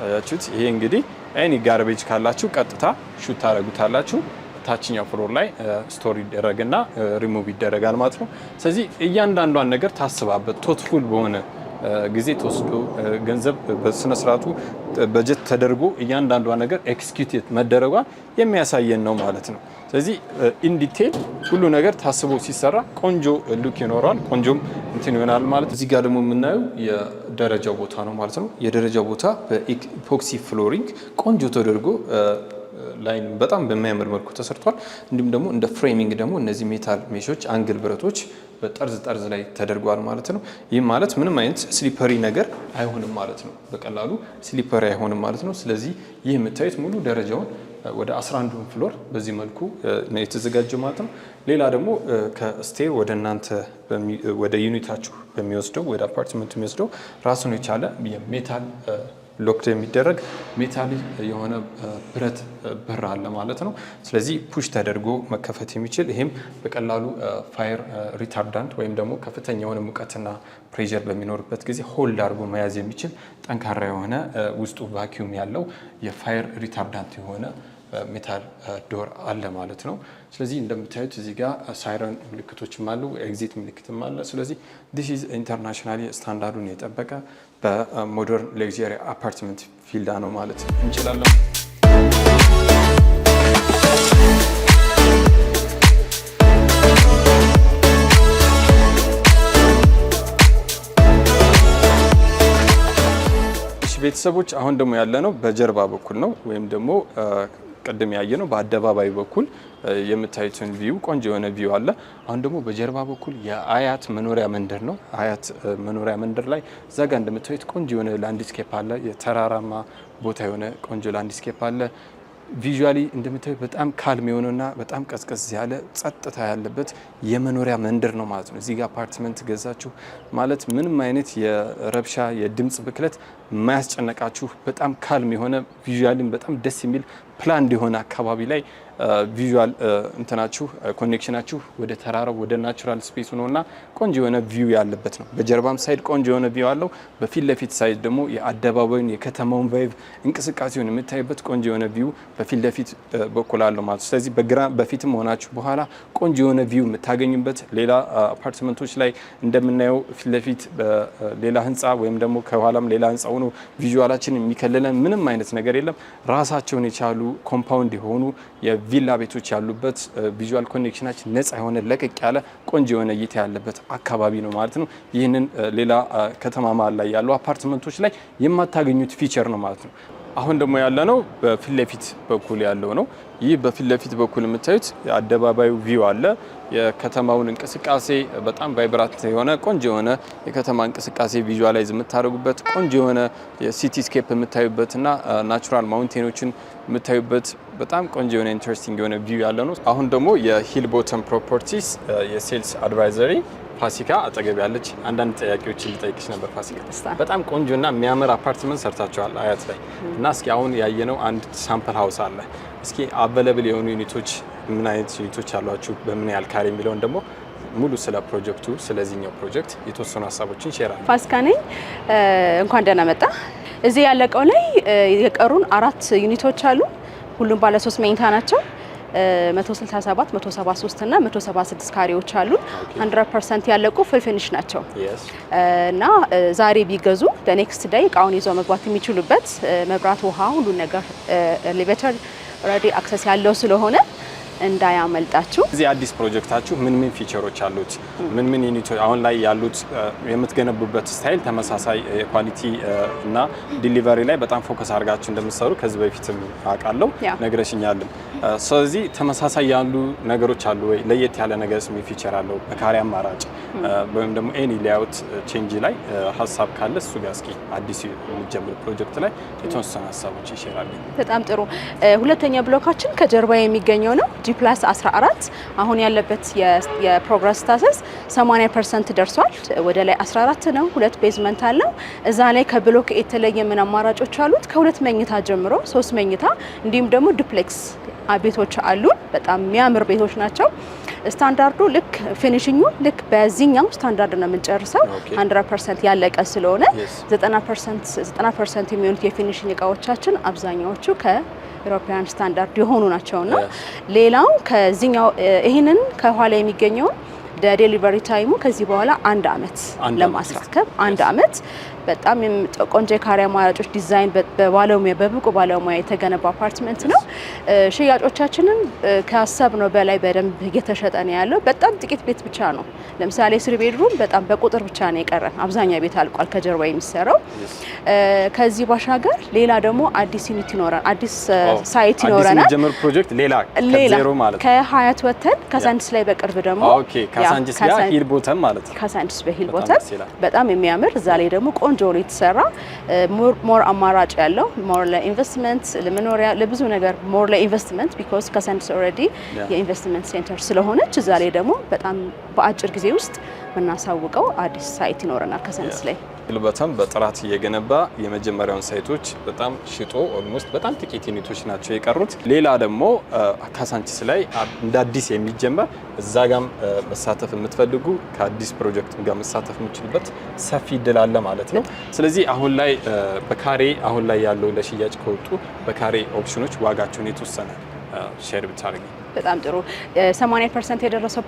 አያችሁት? ይሄ እንግዲህ any garbage ካላችሁ ቀጥታ shoot ታደርጉታላችሁ። ታችኛው floor ላይ ስቶር ይደረግና ሪሙቭ ይደረጋል ማለት ነው። ስለዚህ እያንዳንዷን ነገር ታስባበት thoughtful በሆነ ጊዜ ተወስዶ ገንዘብ በስነ ስርዓቱ በጀት ተደርጎ እያንዳንዷ ነገር execute መደረጓ የሚያሳየን ነው ማለት ነው። ስለዚህ in detail ሁሉ ነገር ታስቦ ሲሰራ ቆንጆ look ይኖረዋል፣ ቆንጆም እንትን ይሆናል ማለት። እዚህ ጋር ደግሞ የምናየው የደረጃው ቦታ ነው ማለት ነው። የደረጃው ቦታ በ epoxy flooring ቆንጆ ተደርጎ line በጣም በሚያምር መልኩ ተሰርቷል። እንዲሁም ደግሞ እንደ framing ደግሞ እነዚህ metal mesh ኦች angle ብረቶች በጠርዝ ጠርዝ ላይ ተደርጓል ማለት ነው። ይህም ማለት ምንም አይነት slippery ነገር አይሆንም ማለት ነው። በቀላሉ slippery አይሆንም ማለት ነው። ስለዚህ ይህ የምታዩት ሙሉ ደረጃውን ወደ 11 floor በዚህ መልኩ ነው የተዘጋጀው ማለት ነው። ሌላ ደግሞ ከ stair ወደ እናንተ ወደ unit ኣችሁ በሚወስደው፣ ወደ አፓርትመንቱ የሚወስደው ራሱን የቻለ የ metal locked የሚደረግ metal የሆነ ብረት በር አለ ማለት ነው። ስለዚህ push ተደርጎ መከፈት የሚችል፣ ይሄም በቀላሉ fire retardant ወይም ደግሞ ከፍተኛ የሆነ ሙቀትና pressure በሚኖርበት ጊዜ hold አድርጎ መያዝ የሚችል ጠንካራ የሆነ፣ ውስጡ vacuum ያለው የ fire retardant የሆነ metal door አለ ማለት ነው። ስለዚህ እንደምታዩት እዚህ ጋር ሳይረን ምልክቶችም አሉ፣ exit ምልክትም አለ። ስለዚህ this is internationally standard ኡን የጠበቀ በ modern luxury apartment ቪላ ነው ማለት እንችላለን። ቤተሰቦች፣ አሁን ደግሞ ያለነው በጀርባ በኩል ነው፣ ወይም ደግሞ ቅድም ያየነው በአደባባይ በኩል የምታዩትን view ቆንጆ የሆነ view አለ። አሁን ደግሞ በጀርባ በኩል የአያት መኖሪያ መንደር ነው። አያት መኖሪያ መንደር ላይ እዛ ጋር እንደምታዩት ቆንጆ የሆነ landscape አለ። የተራራማ ቦታ የሆነ ቆንጆ landscape አለ። Visually እንደምታዩት በጣም calm የሆነና በጣም ቀዝቀዝ ያለ ጸጥታ ያለበት የመኖሪያ መንደር ነው ማለት ነው። እዚህ ጋር አፓርትመንት ገዛችሁ ማለት ምንም አይነት የረብሻ፣ የድምፅ ብክለት የማያስጨነቃችሁ፣ በጣም calm የሆነ፣ visually ም በጣም ደስ የሚል planned የሆነ አካባቢ ላይ visual እንትናችሁ connection ኣችሁ ወደ ተራራው፣ ወደ natural space ኡ ነውና ቆንጆ የሆነ view ያለበት ነው። በጀርባም side ቆንጆ የሆነ view አለው። በፊት ለፊት side ደግሞ የአደባባዩን፣ የከተማውን vibe እንቅስቃሴውን የምታይበት ቆንጆ የሆነ view በፊት ለፊት በኩል አለው ማለት ነው። ስለዚህ በግራ በፊትም ሆናችሁ በኋላ ቆንጆ የሆነ view የምታገኙበት፣ ሌላ አፓርትመንቶች ላይ እንደምናየው ፊት ለፊት ሌላ ህንፃ ወይም ደግሞ ከኋላም ሌላ ህንፃ ሆኖ visual ኣችን የሚከልለን ምንም አይነት ነገር የለም። ራሳቸውን የቻሉ compound የሆኑ የቪላ ቤቶች ያሉበት፣ visual connection ኣችን ነፃ የሆነ፣ ለቀቅ ያለ፣ ቆንጆ የሆነ እይታ ያለበት አካባቢ ነው ማለት ነው። ይህንን ሌላ ከተማ መሀል ላይ ያሉ አፓርትመንቶች ላይ የማታገኙት feature ነው ማለት ነው። አሁን ደግሞ ያለነው በፊት ለፊት በኩል ያለው ነው። ይህ በፊት ለፊት በኩል የምታዩት የአደባባዩ view አለ። የከተማውን እንቅስቃሴ በጣም vibrant የሆነ፣ ቆንጆ የሆነ የከተማ እንቅስቃሴ visualize የምታደርጉበት፣ ቆንጆ የሆነ የ cityscape የምታዩበትና natural mountain ኦችን የምታዩበት በጣም ቆንጆ የሆነ interesting የሆነ view ያለ ነው። አሁን ደግሞ የ Hill Bottom Properties የ sales advisory ፋሲካ አጠገብ ያለች አንዳንድ ጥያቄዎችን ልጠይቅሽ ነበር። ፋሲካ፣ በጣም ቆንጆና የሚያምር አፓርትመንት ሰርታችኋል አያት ላይ እና እስኪ አሁን ያየነው አንድ sample house አለ። እስኪ available የሆኑ unit ኦች፣ ምን አይነት unit ኦች አሏችሁ፣ በምን ያህል ካሬ የሚለውን ደግሞ ሙሉ ስለ ፕሮጀክቱ፣ ስለዚህኛው ፕሮጀክት የተወሰኑ ሀሳቦችን share አለ። ፋሲካ ነኝ። እንኳን ደህና መጣ። እዚህ ያለቀው ላይ የቀሩን አራት unit ኦች አሉ። ሁሉም ባለ ሶስት መኝታ ናቸው። 167፣ 173 እና 176 ካሬዎች አሉ። 100% ያለቁ full finish ናቸው እና ዛሬ ቢገዙ next day እቃውን ይዘው መግባት የሚችሉበት፣ መብራት፣ ውሃ፣ ሁሉ ነገር elevator already access ያለው ስለሆነ እንዳያመልጣችሁ። እዚህ አዲስ ፕሮጀክታችሁ ምን ምን feature ኦች አሉት? ምን ምን unit ኦች አሁን ላይ ያሉት፣ የምትገነቡበት style ተመሳሳይ የ quality እና delivery ላይ በጣም focus አድርጋችሁ እንደምትሰሩ ከዚህ በፊትም አውቃለሁ፣ ነግረሽኛልም። ስለዚህ ተመሳሳይ ያሉ ነገሮች አሉ ወይ? ለየት ያለ ነገር ምን feature አለው? በካሬ አማራጭ ወይም ደግሞ any layout change ላይ ሀሳብ ካለ እሱ ጋር እስኪ አዲስ የሚጀምር ፕሮጀክት ላይ የተወሰኑ ሀሳቦች ይሸራሉ። በጣም ጥሩ። ሁለተኛ block ኣችን ከጀርባ የሚገኘው ነው። G+14 አሁን ያለበት የ progress status 80% ደርሷል። ወደ ላይ 14 ነው። ሁለት basement አለው። እዛ ላይ ከ block የተለየ ምን አማራጮች አሉት? ከሁለት መኝታ ጀምሮ ሶስት መኝታ እንዲሁም ደግሞ duplex ቤቶች አሉን። በጣም የሚያምር ቤቶች ናቸው። ስታንዳርዱ ልክ finishing ኡ ልክ በዚህኛው ስታንዳርድ ነው የምንጨርሰው። 100% ያለቀ ስለሆነ 90% የሚሆኑት የ finishing እቃዎቻችን አብዛኛዎቹ ከ European standard የሆኑ ናቸውና ሌላው ከዚህኛው ይህንን ከኋላ የሚገኘውን delivery time ኡ ከዚህ በኋላ አንድ አመት ለማስረከብ፣ አንድ አመት። በጣም ቆንጆ የካሬ አማራጮች ዲዛይን በባለሙያ፣ በብቁ ባለሙያ የተገነባ አፓርትመንት ነው። ሽያጮቻችንም ካሰብነው በላይ በደንብ እየተሸጠ ነው ያለው። በጣም ጥቂት ቤት ብቻ ነው። ለምሳሌ three bedroom በጣም በቁጥር ብቻ ነው የቀረን። አብዛኛው ቤት አልቋል ከጀርባ የሚሰራው። ከዚህ ባሻገር ሌላ ደግሞ አዲስ unit ይኖራል፣ አዲስ site ይኖረናል። አዲስ የሚጀምር ፕሮጀክት ሌላ ከዜሮ ማለት ነው። ከሀያት ወተን ካሳንቺስ ላይ በቅርብ ደግሞ Okay፣ ካሳንቺስ ጋር ሂል ቦተም ማለት ነው። ካሳንቺስ በሂል ቦተም በጣም የሚያምር፣ እዛ ላይ ደግሞ ቆንጆ ሆኖ የተሰራ፣ more አማራጭ ያለው፣ more ለኢንቨስትመንት፣ ለመኖሪያ፣ ለብዙ ነገር፣ more ለኢንቨስትመንት because ካሳንቺስ already የኢንቨስትመንት center ስለሆነች፣ እዛ ላይ ደግሞ በጣም በአጭር ጊዜ ውስጥ የምናሳውቀው አዲስ site ይኖረናል ካሳንቺስ ላይ። ሂል ቦተም በጥራት እየገነባ የመጀመሪያውን site ኦች በጣም ሽጦ almost በጣም ጥቂት unit ኦች ናቸው የቀሩት። ሌላ ደግሞ ካሳንቺስ ላይ እንደ አዲስ የሚጀመር፣ እዛ ጋም መሳተፍ የምትፈልጉ ከአዲስ ፕሮጀክት ጋር መሳተፍ የምትችሉበት ሰፊ እድል አለ ማለት ነው። ስለዚህ አሁን ላይ በካሬ አሁን ላይ ያለው ለሽያጭ ከወጡ በካሬ ኦፕሽኖች ዋጋቸውን የተወሰነ share ብታደርጊ። በጣም ጥሩ። 80% የደረሰው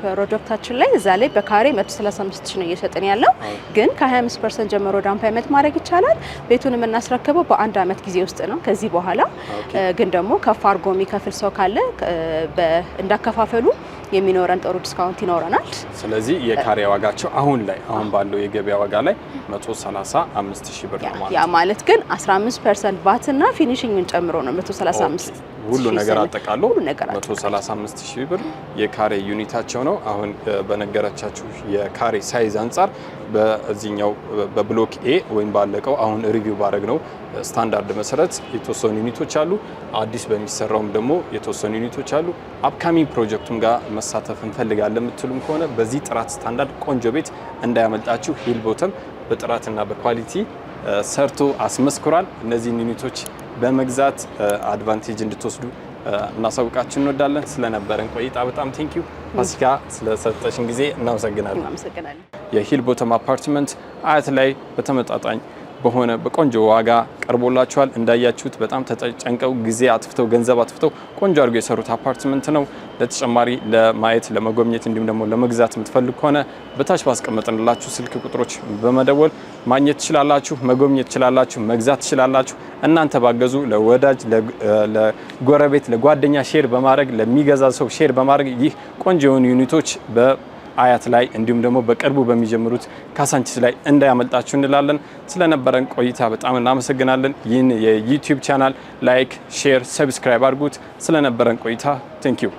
ፕሮጀክታችን ላይ፣ እዛ ላይ በካሬ 135 ሺህ ነው እየሸጥን ያለው። ግን ከ25% ጀምሮ down payment ማድረግ ይቻላል። ቤቱን የምናስረክበው በአንድ አመት ጊዜ ውስጥ ነው። ከዚህ በኋላ ግን ደግሞ ከፍ አድርጎ የሚከፍል ሰው ካለ እንዳከፋፈሉ የሚኖረን ጥሩ discount ይኖረናል። ስለዚህ የካሬ ዋጋቸው አሁን ላይ አሁን ባለው የገበያ ዋጋ ላይ 135 ሺህ ብር ነው ማለት። ያ ማለት ግን 15% ቫትና finishing ን ጨምሮ ነው 135። ሁሉ ነገር አጠቃሎ ሁሉ ነገር። 135 ሺህ ብር የካሬ unit ኣቸው ነው። አሁን በነገረቻችሁ የካሬ size አንጻር በዚህኛው በ block A ወይም ባለቀው አሁን review ባደረግነው ስታንዳርድ መሰረት የተወሰኑ unit ኦች አሉ። አዲስ በሚሰራውም ደግሞ የተወሰኑ unit ኦች አሉ። Upcoming ፕሮጀክቱም ጋር መሳተፍ እንፈልጋለን የምትሉም ከሆነ በዚህ ጥራት ስታንዳርድ ቆንጆ ቤት እንዳያመልጣችሁ። ሂል ቦተም በጥራትና በ quality ሰርቶ አስመስክሯል። እነዚህን unit ኦች በመግዛት advantage እንድትወስዱ እናሳውቃችሁ እንወዳለን። ስለነበረን ቆይታ በጣም thank you ፋሲካ፣ ስለሰጠሽን ጊዜ እናመሰግናለን። እናመሰግናለን። የሂል ቦተም አፓርትመንት አያት ላይ በተመጣጣኝ በሆነ በቆንጆ ዋጋ ቀርቦላችኋል። እንዳያችሁት በጣም ተጨንቀው፣ ጊዜ አጥፍተው፣ ገንዘብ አጥፍተው ቆንጆ አድርገው የሰሩት አፓርትመንት ነው። ለተጨማሪ ለማየት፣ ለመጎብኘት እንዲሁም ደግሞ ለመግዛት የምትፈልጉ ከሆነ በታች ባስቀመጥንላችሁ ስልክ ቁጥሮች በመደወል ማግኘት ትችላላችሁ፣ መጎብኘት ትችላላችሁ፣ መግዛት ትችላላችሁ። እናንተ ባገዙ ለወዳጅ፣ ለጎረቤት፣ ለጓደኛ share በማድረግ፣ ለሚገዛ ሰው share በማድረግ ይህ ቆንጆ የሆኑ unit ኦች በአያት ላይ እንዲሁም ደግሞ በቅርቡ በሚጀምሩት ካሳንቺስ ላይ እንዳያመልጣችሁ እንላለን። ስለነበረን ቆይታ በጣም እናመሰግናለን። ይህን የ YouTube channel like፣ share፣ subscribe አድርጉት። ስለነበረን ቆይታ thank you።